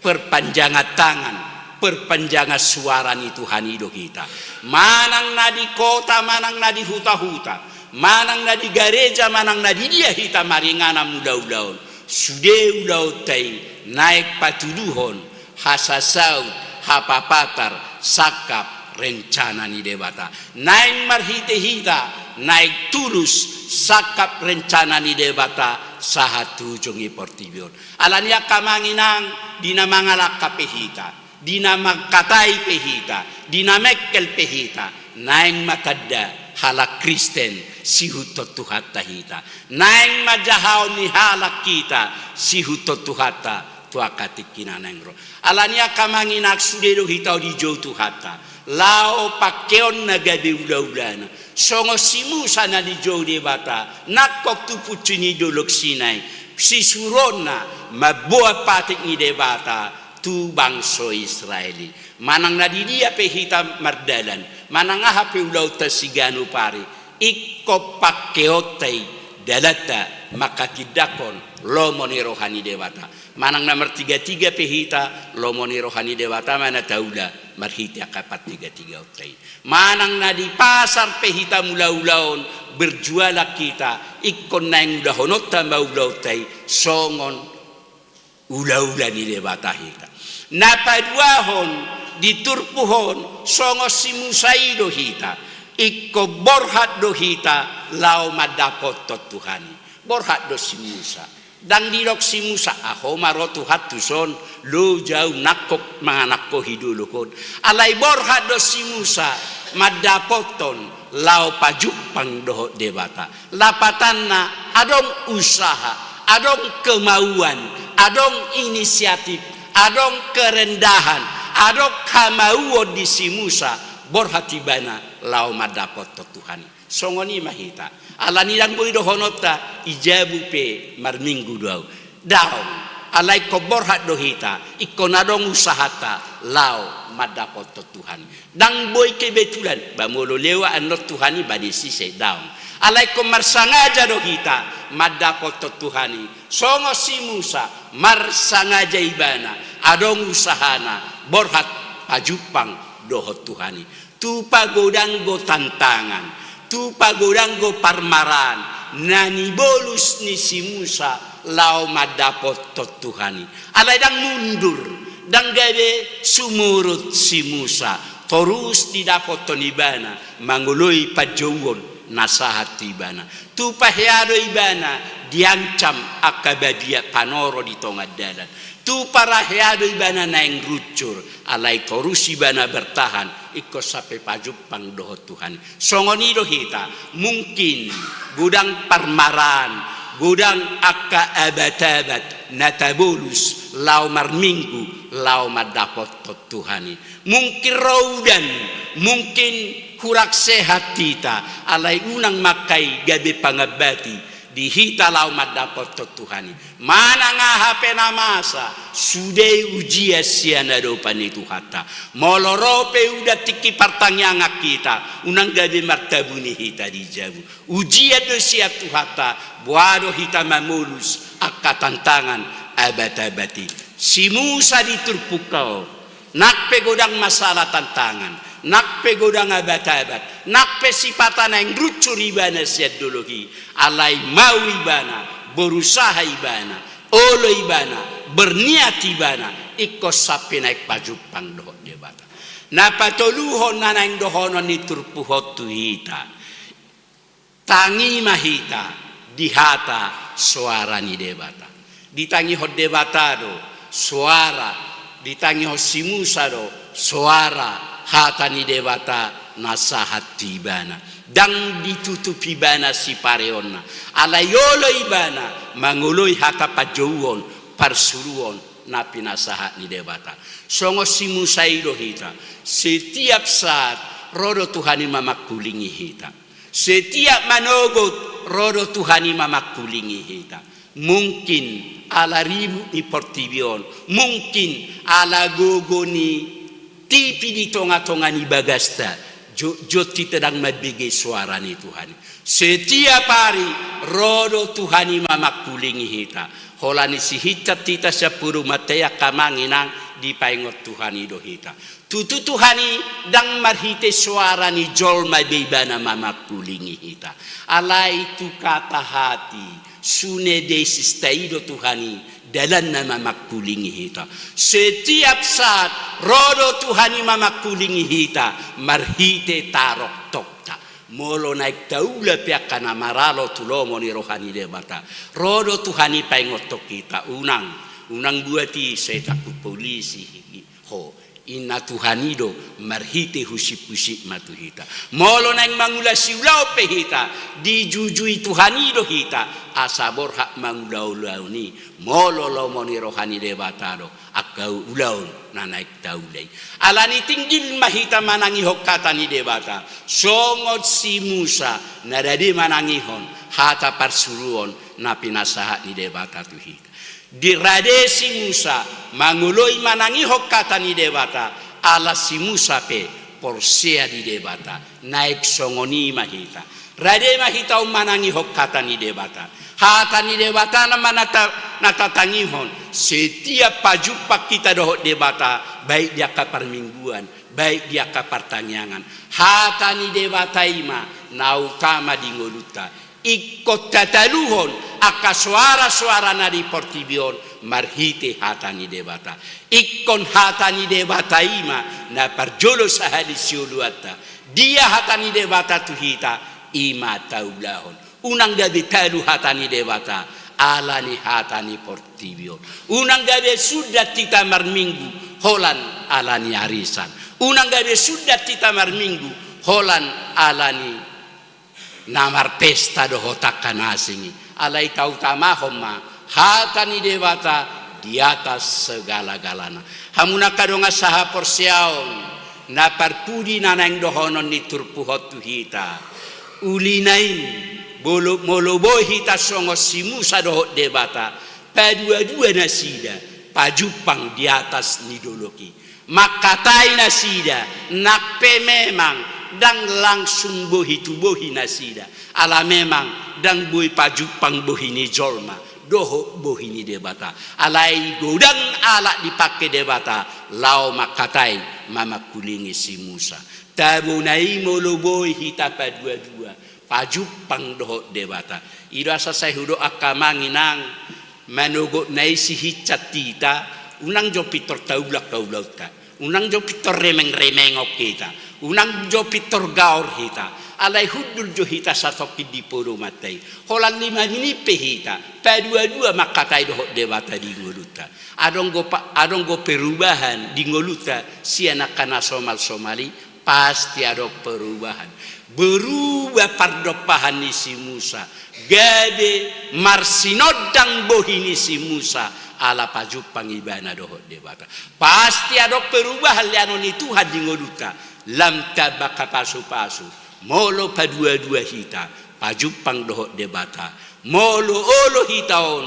perpanjangan tangan, perpanjangan suara ni Tuhan i do hita. Manang na di kota, manang na di huta-huta, manang na di gareja, manang na di dia hita maringanan mulaula on, sude ulaonta i naeng patuluhon hasasaut, hapapatar sangkap rencana ni Debata. Naeng marhite hita naeng tulus sangkap rencana ni Debata sahat tu ujung ni portibi on. Alani i angka amang inang, di na mangalangka pe hita, di na mangkatai pe hita, di na mengkel pe hita, naeng ma tanda halak Kristen sihuthon Tuhanta hita. Naeng ma jahaon ni halak hita sihuthon Tuhanta tu angka tingki na naeng ro. Alani i angka amang inang, sude do hita on dijou Tuhanta laho pangkeonna gabe ulaulana. Songon si Musa na dijou Debata nangkok tu punsu ni dolok Sinai, sisuruonna mamboan patik ni Debata tu bangso Israel i. Manang na di dia pe hita mardalan, manang aha pe ulaonta siganup ari, ingkon pangkeonta i dalanta manghatindanghon lomo ni roha ni Debata. Manang na martigatiga pe hita, lomo ni roha ni Debata ma na taula marhite angka partigatigaonta i. Manang na di pasar pe hita mulaula on, berjualan hita, ingkon naeng ulahononta ma ulaonta i songon ulaula ni Debata hita. Na paduahon di turpuk on, songon si Musa i do hita. Ingkon borhat do hita laho mandapothon Tuhan i. Borhat do si Musa. Ndang didok si Musa, "Ah, ho ma ro Tuhan tuson, loja au nangkok manganankohi dolok on." Alai borhat do si Musa mandapothon laho pajumpang dohot Debata. Lapatanna, adong usaha, adong kemauan, adong inisiatif, adong kerendahan, adong hamauon di si Musa, borhat ibana laho mandapothon Tuhan i. Songon i ma hita. Alani ndang boi dohononta, i jabu pe marminggu do au. Daong. Alai ingkon borhat do hita, ingkon adong usahanta laho mandapothon Tuhan. Ndang boi kebetulan, ba molo lewat annon Tuhan i ba disi se, daong. Alai ingkon marsangaja do hita mandapothon Tuhan i. Songon si Musa, marsangaja ibana, adong usahana, borhat pajumpang dohot Tuhan i. Tu pagodanggo tantangan, tu pagodanggo parmaraan na nibolus ni si Musa laho mandapothon Tuhan i. Alai ndang mundur, ndang gabe sumurut si Musa, torus didapothon ibana mangoloi panjouon na sahat tu ibana. Tupa hea do ibana diancam angka babiat panoro di tonga dalan. Tupa ra hea do ibana naeng runcur, alai torus ibana bertahan, ingkon sampe pajumpang dohot Tuhan i. Songon i do hita, mungkin godang parmaraan, godang angka abat-abat na tabolus laho marminggu, laho mandapothon Tuhan i. Mungkin ro udan, mungkin hurang sehat hita, alai unang mangkai gabe pangambati di hita laho mandapothon Tuhan i. Manang aha pe na masa, sude i ujian sian adopan ni Tuhanta. Molo ro pe udan tingki partangiangan hita, unang gabe martabuni hita di jabu. Ujian do sian Tuhanta, boha do hita mamolus angka tantangan abat-abat i. Si Musa di turpukta on, nang pe godang masalah tantangan, nang pe godang abat-abat, nang pe sipata naeng runcur ibana sian dolok i, alai mau ibana, berusaha ibana, olo ibana, berniat ibana, ingkon sampe naeng pajumpang dohot Debata. Na patoluhon na naeng dohonon ni turpuk on tu hita. Tangi ma hita di hata soara ni Debata. Ditangihon Debata do soara, ditangihon si Musa do soara hata ni Debata na sahat tu ibana. Ndang ditutup ibana sipareonna. Alai olo ibana mangoloi hata panjouon, parsuruon na pinasahat ni Debata. Songon si Musa i do hita. Setiap saat ro do Tuhan i mamangkulingi hita. Setiap manogot ro do Tuhan i mamangkulingi hita. Mungkin ala ribut ni portibi on, mungkin ala gogo ni tipi di tonga-tonga ni bagasta, jo-, jotjot hita ndang mambege soara ni Tuhan i. Setiap ari ro do Tuhan i mamangkulingi hita. Holan i sihinsat hita sian podoman ta i angka amang inang, dipaingot Tuhan i do hita. Tutu Tuhan i ndang marhite soara ni jolma be ibana mamangkulingi hita. Alai tu kata hati, sune desista i do Tuhan i dalanna mamangkulingi hita. Setiap saat ro do Tuhan i mamangkulingi hita marhite taroktokta. Molo naeng taula pe angka na maralo tu lomo ni roha ni Debata, ro do Tuhan i paingothon hita, unang, unang buat i, sai tangkup polisi ho. Inna Tuhan i do marhite husip-husip ma tu hita. Molo naeng mangula siulaon pe hita, dijujui Tuhan i do hita asa borhat mangula ulaon i. Molo lomo ni roha ni Debata do angka ulaon na naeng taula i. Alani tinggil ma hita manangihon hata ni Debata, songon si Musa na rade manangihon hata parsuruon na pinasahat ni Debata tu hita. Di rade si Musa mangoloi manangihon hata ni Debata, ala si Musa pe porsea di Debata. Naeng songon i ma hita. Rade ma hita on manangihon hata ni Debata. Hata ni Debata na ma na ta-, na tatangihon setiap pajumpang hita dohot Debata, baik di angka parmingguan, baik di angka partangiangan. Hata ni Debata i ma na utama di ngolunta. Ingkon tataluhon angka soara-soara na di portibi on marhite hata ni Debata. Ingkon hata ni Debata i ma na parjolo sahali sioloanta. Dia hata ni Debata tu hita, i ma taulahon. Unang gabe talu hata ni Debata ala ni hata ni portibi on. Unang gabe sundat hita marminggu holan ala ni arisan. Unang gabe sundat hita marminggu holan ala ni na marpesta dohot angka na asing i. Alai tautamahon ma hata ni Debata di atas segala-galana. Hamu na angka dongan sahaporseaon, na parpudi na naeng dohonon ni turpuk on tu hita. Uli na i, molo, molo boi hita songon si Musa dohot Debata, padua-dua nasida pajumpang di atas ni dolok i. Mangkatai nasida, nang pe memang ndang langsung bohi tu bohi nasida. Ala memang ndang boi pajumpang bohi ni jolma dohot bohi ni Debata. Alai godang alat dipangke Debata laho mangkatai mamangkulingi si Musa. Tabo na i molo boi hita padua-dua pajumpang dohot Debata. I do asa sai hudok angka amang inang, manogot na i sihinsat hita, unang jo pintor taula angka ulaonta. Unang jo pintor remeng-remengon hita, unang jo pintor gaor hita, alai hundul jo hita satongkin di podomanta i. Holan lima minit pe hita padua-dua mangkatai dohot Debata di ngolunta. Adong do pa-, adong do perubahan di ngolunta sian angka na somal-somal i, pasti adong perubahan. Berubah pardompahan ni si Musa, gabe marsinondang bohi ni si Musa, ala pajumpang ibana dohot Debata. Pasti adong perubahan lehonon ni Tuhan di ngolunta, lam tamba angka pasu-pasu. Molo padua-dua hita pajumpang dohot Debata, molo olo hita on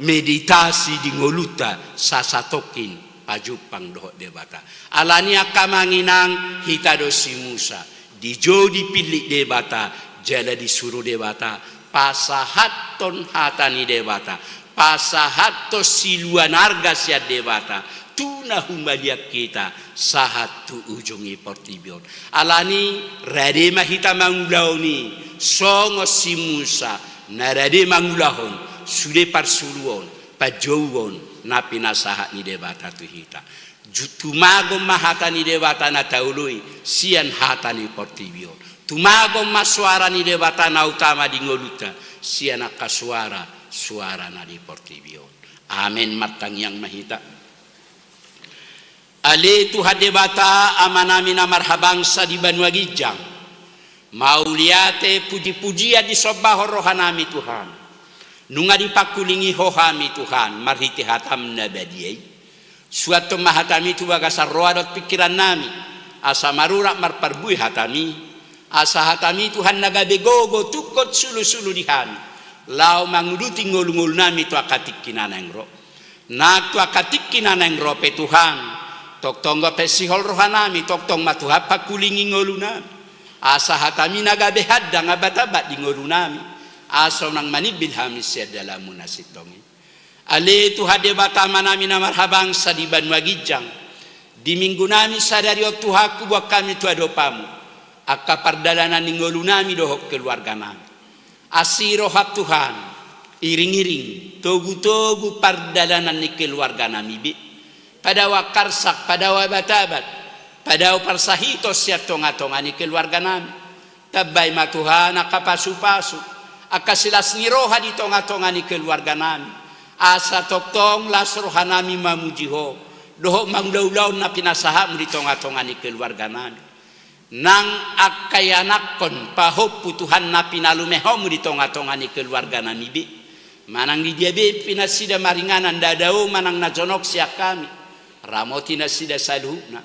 meditasi di ngolunta sasatongkin pajumpang dohot Debata. Alani i angka amang inang, hita do si Musa, dijou dipillit Debata, jala disuru Debata pasahathon hata ni Debata, pasahathon siluan arga sian Debata tu na humaliang hita sahat tu ujung ni portibi on. Alani i rade ma hita mangulahon i songon si Musa na rade mangulahon sude parsuruon, panjouon na pinasahat ni Debata tu hita. Ju-, tumagon ma hata ni Debata na taoloi sian hata ni portibi on. Tumagon ma soara ni Debata na utama di ngolunta sian angka soara, soara na di portibi on. Amen. Martangiang ma hita. Ale Tuhan Debata, Amanami na marhabangsa di banua ginjang, mauliate, puji-pujian disombahon rohanami Tuhan. Nunga dipangkulingi Ho hami Tuhan marhite hataM na badia i. Suanhon ma hatami tu bagasan roha dohot pingkirannami, asa marurat marparbue hatami, asa hatami Tuhan na gabe gogo tungkot sulu-sulu di hami, laho manguduti ngolu-ngolunami tu angka tingki na naeng ro. Nang tu angka tingki na naeng ro pe Tuhan, tongtong do pe sihol rohanami, tongtong ma Tuhan pangkulingi ngolunami, asa hatami na gabe handang abat-abat di ngolunami, asa unang manimbil hami sian dalanMu na sintong i. Ale Tuhan Debata Amanami na marhabangsa di banua ginjang, di minggunami sadari on Tuhan, huboan hami tu adopanMu angka pardalanan ni ngolunami dohot keluarganami. Asi rohaM Tuhan, iring-iring, togu-togu pardalanan ni keluarganami be. Padao angka arsak, padao abat-abat, padao parsahiton sian tonga-tonga ni keluarganami. Tambai ma Tuhan angka pasu-pasu, angka silas ni roha di tonga-tonga ni keluarganami, asa tongtong las rohanami mamuji Ho dohot mangula-ulaon na pinasahatMu di tonga-tonga ni keluarganami. Nang angka ianakhon pahompu Tuhan na pinalumehonMu di tonga-tonga ni keluarganami be, manang di dia be pe nasida maringanan, ndada manang na jonok sian hami, ramoti nasida saluhutna.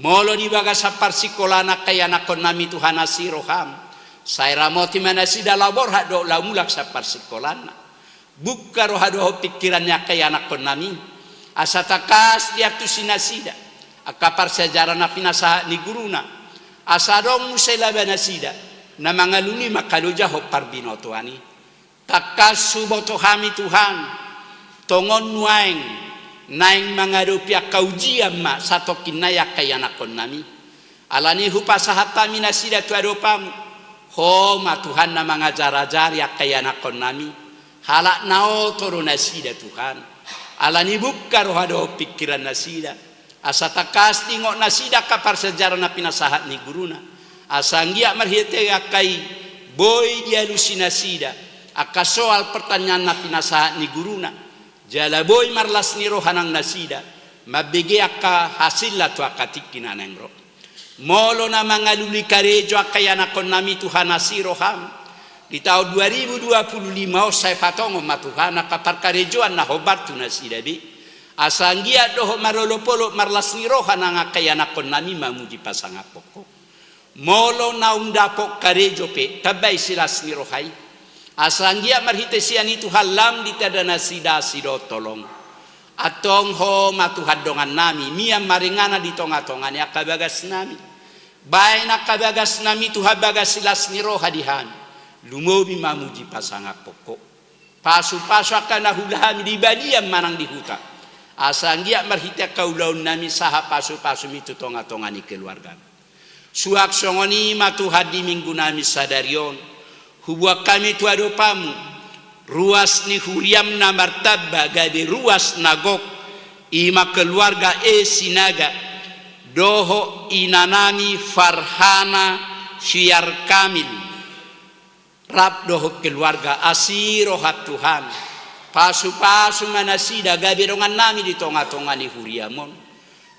Molo di bagasan parsingkolaan angka ianakhonnami Tuhan, asi rohaM, sai ramoti ma nasida laho borhat dohot laho mulak sian parsingkolaanna. Bungka roha dohot pingkiran ni angka ianakhonnami, asa tangkas diantusi nasida angka parsiajaran na pinasahat ni guruna, asa adong muse laba nasida na mangalului mangkalojahon parbinotoan i. Tangkas huboto hami Tuhan, tongon nuaeng naeng mangadopi angka ujian ma satongkin nai angka ianakhonnami. Alani i hupasahat hami nasida tu adopanMu. Ho ma Tuhan na mangajar-ajari angka ianakhonnami, halak na oto do nasida Tuhan. Alani i bungka roha dohot pingkiran nasida, asa tangkas diingot nasida angka parsiajaran na pinasahat ni guruna, asa anggiat marhite angka i boi dialusi nasida angka soal pertanyaan na pinasahat ni guruna, jala boi marlas ni roha nang nasida mambege angka hasilna tu angka tingki na naeng ro. Molo na mangalului karejo angka ianakhonnami Tuhan, asi rohaM, di taon dua ribu dua puluh lima on sai patongon ma Tuhan angka parkarejoan na hombar tu nasida be, asa anggiat dohot marolop-olop marlas ni roha nang angka ianakhonnami mamuji pasangaphon Ho. Molo naung dapot karejo pe, tambai silas ni roha i, asa anggiat marhite sian i Tuhan lam ditanda nasida asi dohot holong. Antong Ho ma Tuhan dongannami, mian maringanan di tonga-tonga ni angka bagasnami. Baen angka bagasnami Tuhan bagas silas ni roha di hami, lumobi mamuji pasangaphon Ho. Pasu-pasu angka na huula hami di balian manang di huta, asa anggiat marhite angka ulaonnami sahat pasu-pasumi tu tonga-tonga ni keluargami. Suang songon i ma Tuhan di minggunami sadari on, huboan hami tu adopanMu ruas ni huriaM na martamba gabe ruas na gok, i ma keluarga E Sinaga, Dohot inanami Farhana Syar Kamil, rap dohot keluarga. Asi roham Tuhan, pasupasu ma nasida gabe dongannami di tongatonga ni huriam on.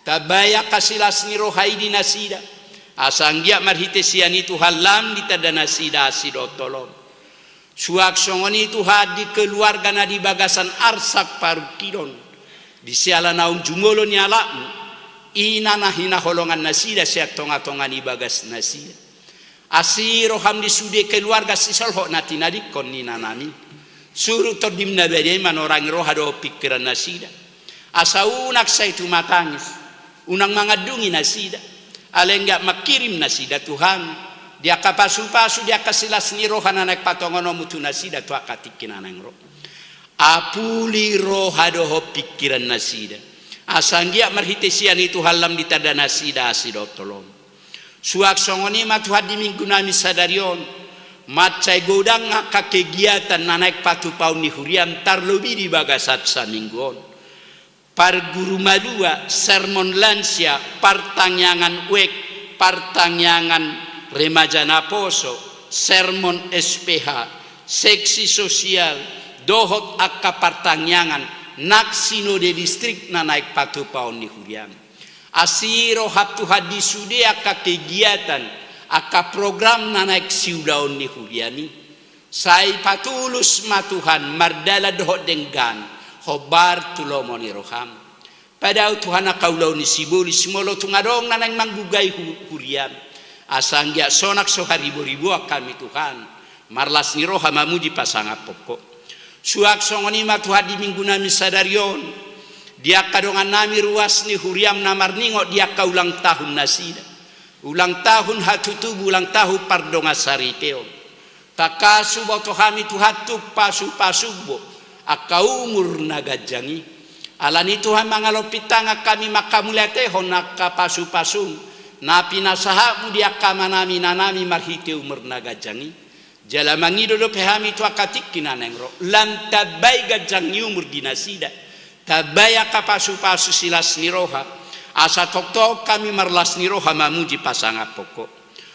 Tambai angka silas ni roha i di nasida, asa anggiat marhite sian i Tuhan lam ditanda nasida asi dohot holom. Suang songon i Tuhan di keluarga na di bagasan arsak parungkilon, di siala naung jumolo ni alapmu, ina na hinaholongan nasida sian tongatonga ni bagas nasida. Asi roham di sude keluarga sisolhot na tinadingkon ni inanami. Suru tondim na badia i manorangi roha dohot pingkiran nasida, asa unang sai tumatangis, unang mangandungi nasida. Alai anggiat mangkirim nasida Tuhan di angka pasupasu, di angka silas ni roha na naeng patongononmu tu nasida tu angka tingki na naeng ro. Apuli roha dohot pingkiran nasida, asa anggiat marhite sian i Tuhan lam ditanda nasida asi dohot holom. Suang songon i ma Tuhan di minggunami sadari on, mansai godang angka kegiatan na naeng patupaon ni huriam, tarlobi di bagasan saminggu on. Parguru malua, sermon lansia, partangiangan wijk, partangiangan remaja naposo, sermon S P H, seksi sosial, dohot angka partangiangan nang sinode distrik na naeng patupaon ni huriam. Asi roham Tuhan di sude angka kegiatan, angka program na naeng siulaon ni huriam i. Sai patulus ma Tuhan mardalan dohot denggan, hombar tu lomo ni roham. Padao Tuhan angka ulaon ni sibolis, molo tung adong na naeng manggugai hu-, huriam, asa anggiat sonang so hariboriboan hami Tuhan, marlas ni roha mamuji pasangaphon Ho. Suang songon i ma Tuhan di minggunami sadari on, di angka dongannami ruas ni huriam na marningot di angka ulang tahun nasida, ulang tahun hatutubu, ulang tahun pardongansaripeon. Tangkas huboto hami Tuhan tung pasupasum Ho angka umur na ganjang i. Alani Tuhan mangalompi tangan hami manghamauliatehon angka pasupasum na pinasahatmu di angka amanami inanami marhite umur na ganjang i. Jala mangido dope hami tu angka tingki na naeng ro, lam tambai ganjang ni umur di nasida, tambai angka pasupasu silas ni roha, asa tongtong hami marlas ni roha mamuji pasangaphon Ho.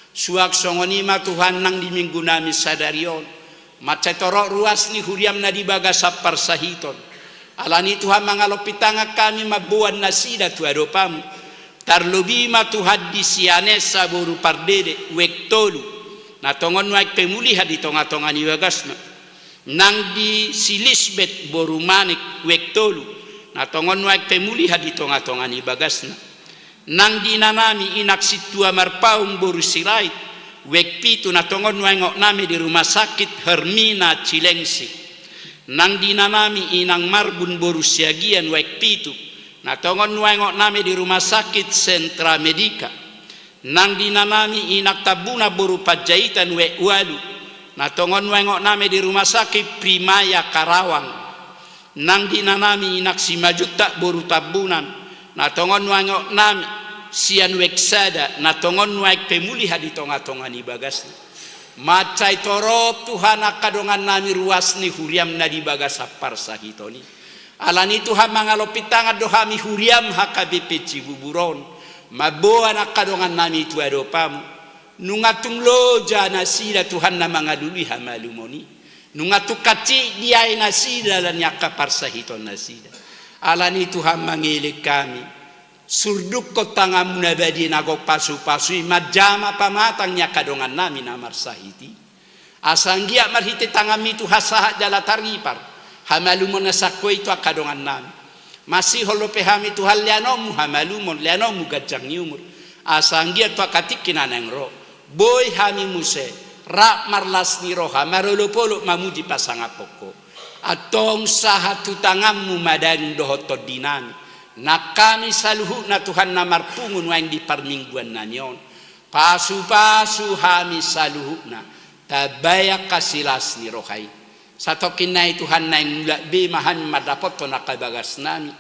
Suang songon i ma Tuhan nang di minggunami sadari on, mansai torop ruas ni huriam na di bagasan parsahiton. Alani Tuhan mangalompi tangan hami mamboan nasida tu adopanmu. Tarlobi ma Tuhan di Sianesa boru Pardede, wijk tolu, na tongon nuaeng pemulihan di tongatonga ni bagasna. Nang di si Lisbet boru Manik, wijk tolu, na tongon nuaeng pemulihan di tongatonga ni bagasna. Nang di inanami inang Sintua Marpaung boru Sirait, wijk pitu, na tongon nuaeng oonnami di Rumah Sakit Hermina Cilengsi. Nang di inanami inang Marbun boru Siagian, wijk pitu, na tongon nuaeng oonnami di Rumah Sakit Sentra Medika. Nang di inanami inang Tambunan boru Panjaitan, wijk ualu, na tongon nuaeng oonnami di Rumah Sakit Primaya Karawang. Nang di inanami inang Simanjuntak boru Tambunan, na tongon nuaeng oonnami sian wijk sada, na tongon nuaeng pemulihan di tongatonga ni bagasna. Mansai torop Tuhan angka dongannami ruas ni huriam na di bagasan parsahiton i. Alani Tuhan mangalompi tangan do hami huriam H K B P Cibubur on, mamboan angka dongannami tu adopanmu. Nunga tung loja nasida Tuhan na mangalului hamalumon i. Nunga tung hansit diae nasida ala ni angka parsahiton nasida. Alani Tuhan mangelek hami, surdukkon tanganmu na badia na gok pasupasu i manjama pamatang ni angka dongannami na marsahit i. Asa anggiat marhite tanganmi Tuhan sahat jala taripar hamalumon na sangko i tu angka dongannami. Masihol dope hami Tuhan leanonmu hamalumon, leanonmu ganjang ni umur. Asa anggiat tu angka tingki na naeng ro, boi hami muse rap marlas ni roha marolopolop mamuji pasangaphon Ho. Antong sahat tu tanganmu ma daging dohot tondinami, nang hami saluhutna Tuhan na marpungu nuaeng di parmingguannami on. Pasupasu hami saluhutna, tambai angka silas ni roha i. Satongkin nai Tuhan naeng mulak be ma hami mandapothon angka bagasnami.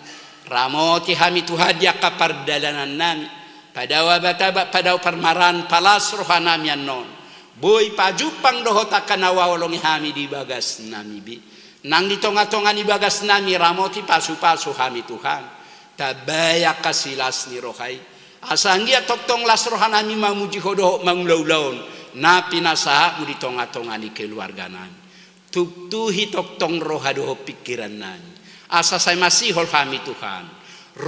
Ramoti hami Tuhan di angka pardalanannami. Padao abatabat, padao parmaraan, palas rohanami annon. Boi pajumpang dohot angka na huhaholongi hami di bagasnami be. Nang di tongatonga ni bagasnami ramoti pasupasu hami Tuhan. Tambai angka silas ni roha i. Asa anggiat tongtong las rohanami mamuji Ho dohot mangulaula on, na pinasahatMu di tongatonga ni keluarganami. Tuktuhi tongtong roha dohot pingkirannami, asa sai masihol hami, Tuhan,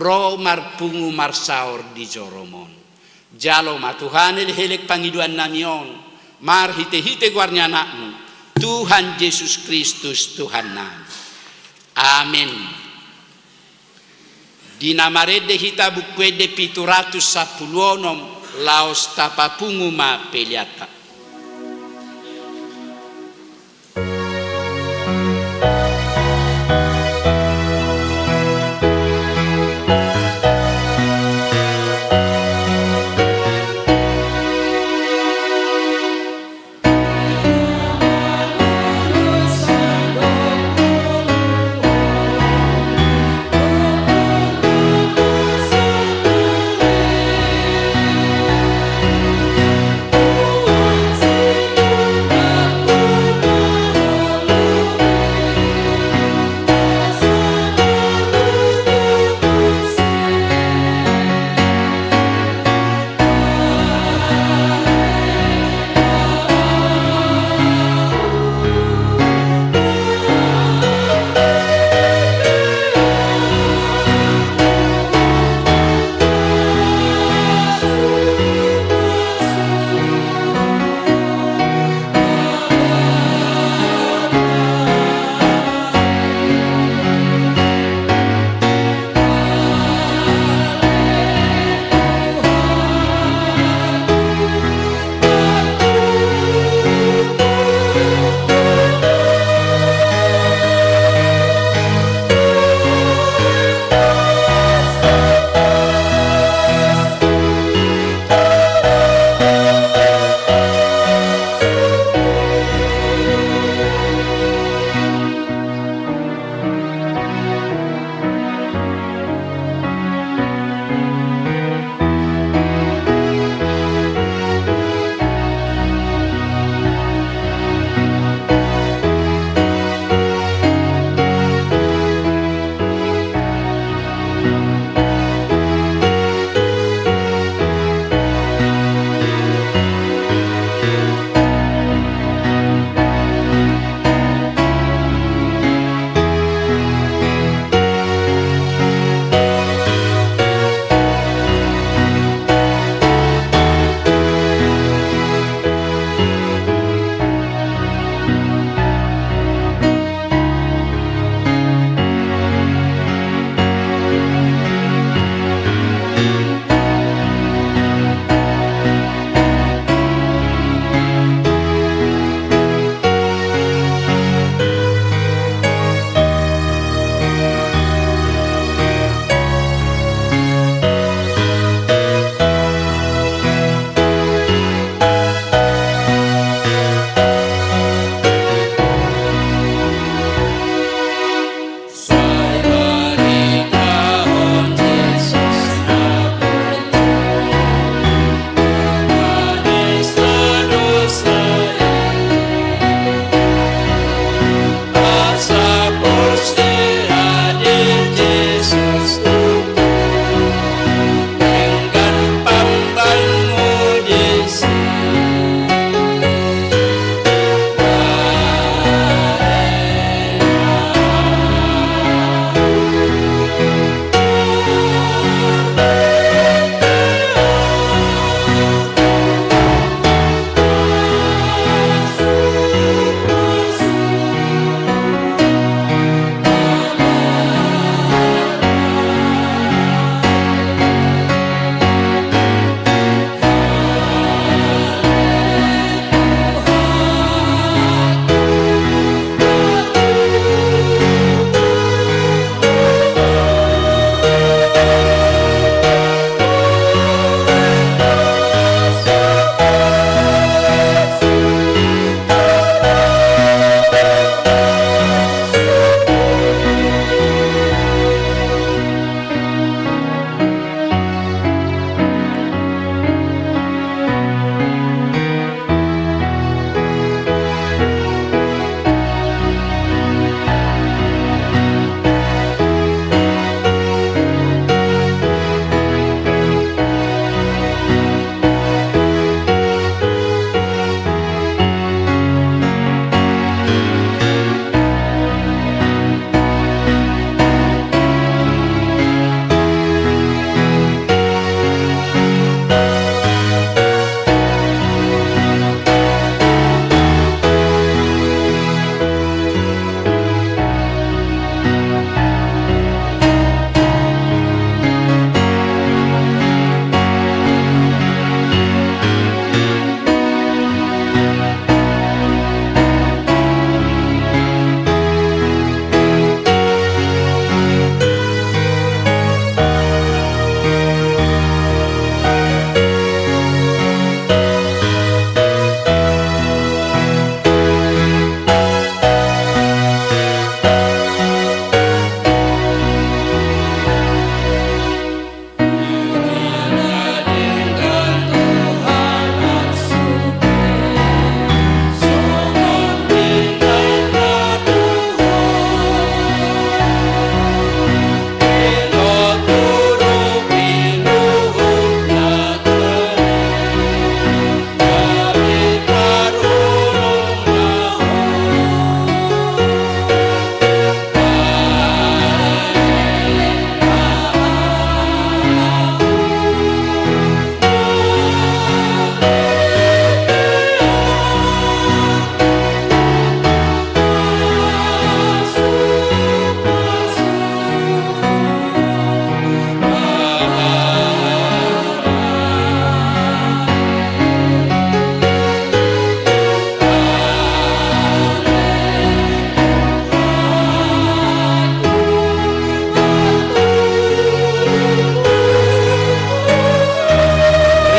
ro marpungu marsaor di joroM on. Jalo ma, Tuhan, elek-elek pangidoannami on, marhite-hite goar ni AnakMu, Tuhan Jesus Kristus, Tuhannami. Amen. Di na marende hita Buku Ende pitu ratus sampulu onom, laos tapapungu ma peleanta.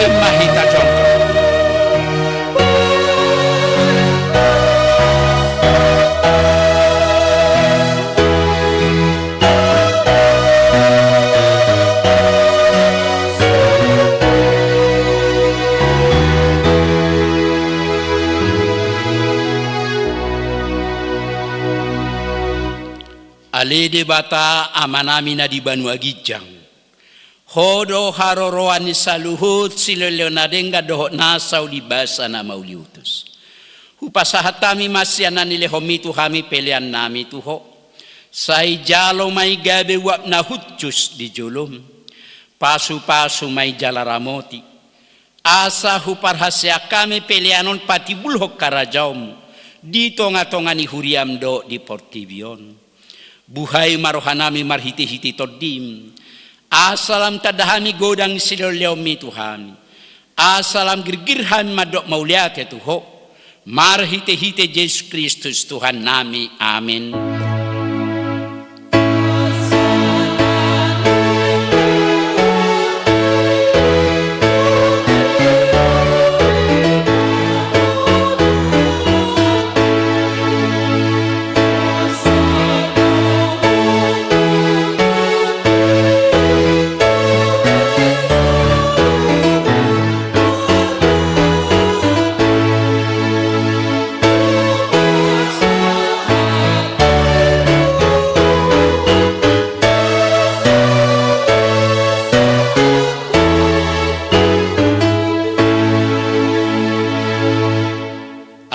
Ema hita jongkol. Ale Debata Amanami na di banua ginjang, Ho do haroroan ni saluhut silehonlehon na denggan dohot nasa uli basa na mauliutus. Hupasahat hami ma sian na nilehonmi tu hami peleannami tu Ho. Sai jalo ma i gabe uap na hushus di jolom. Pasupasu ma i jala ramoti. Asa huparhaseang hami pelean on patimbulhon harajaonmu di tongatonga ni huriam dohot di portibi on. Buhai ma rohanami marhitehite Tondim, asa lam tanda hami godang silehonlehonmi tu hami, asa lam girgir hami mandok mauliate tu Ho, marhitehite Jesus Kristus Tuhannami. Amen.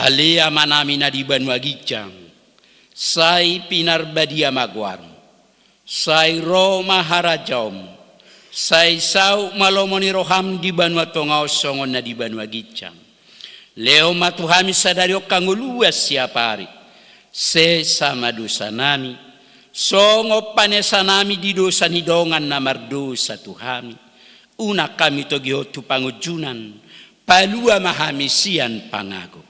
Ale Amanami na di banua ginjang, sai pinarbadia ma goarmu, sai ro ma harajaonmu, sai saut ma lomo ni roham di banua tonga on songon na di banua ginjang. Lehon ma tu hami sadari on hangoluan siapari. Sesa ma dosanami, songon panesanami di dosa ni dongan na mardosa tu hami. Unang hami togihon tu pangunjunan, palua ma hami sian pangago.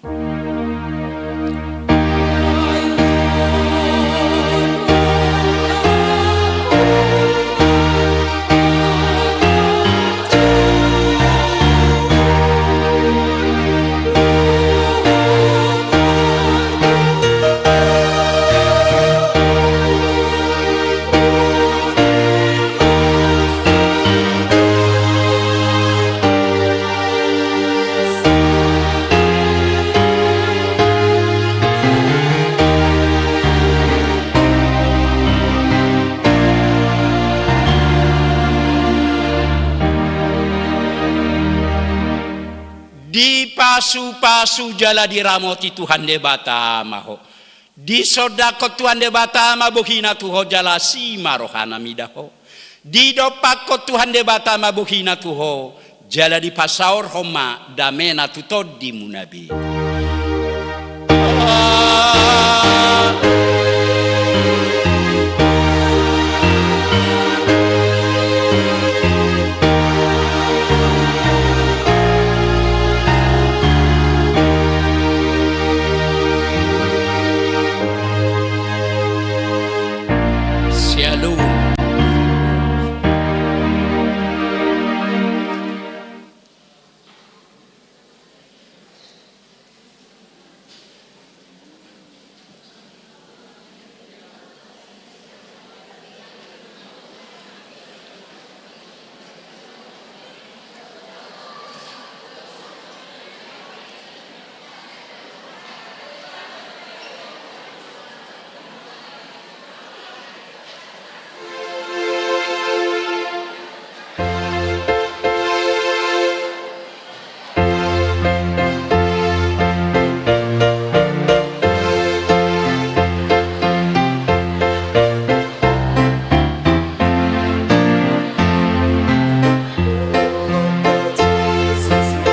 Dipasupasu jala diramoti Tuhan Debata ma ho. Disondangkon Tuhan Debata ma bohina tu ho jala asi ma rohana mida ho. Didompakkon Tuhan Debata ma bohina tu ho jala dipasaorhon ma damena tu tondimuna be.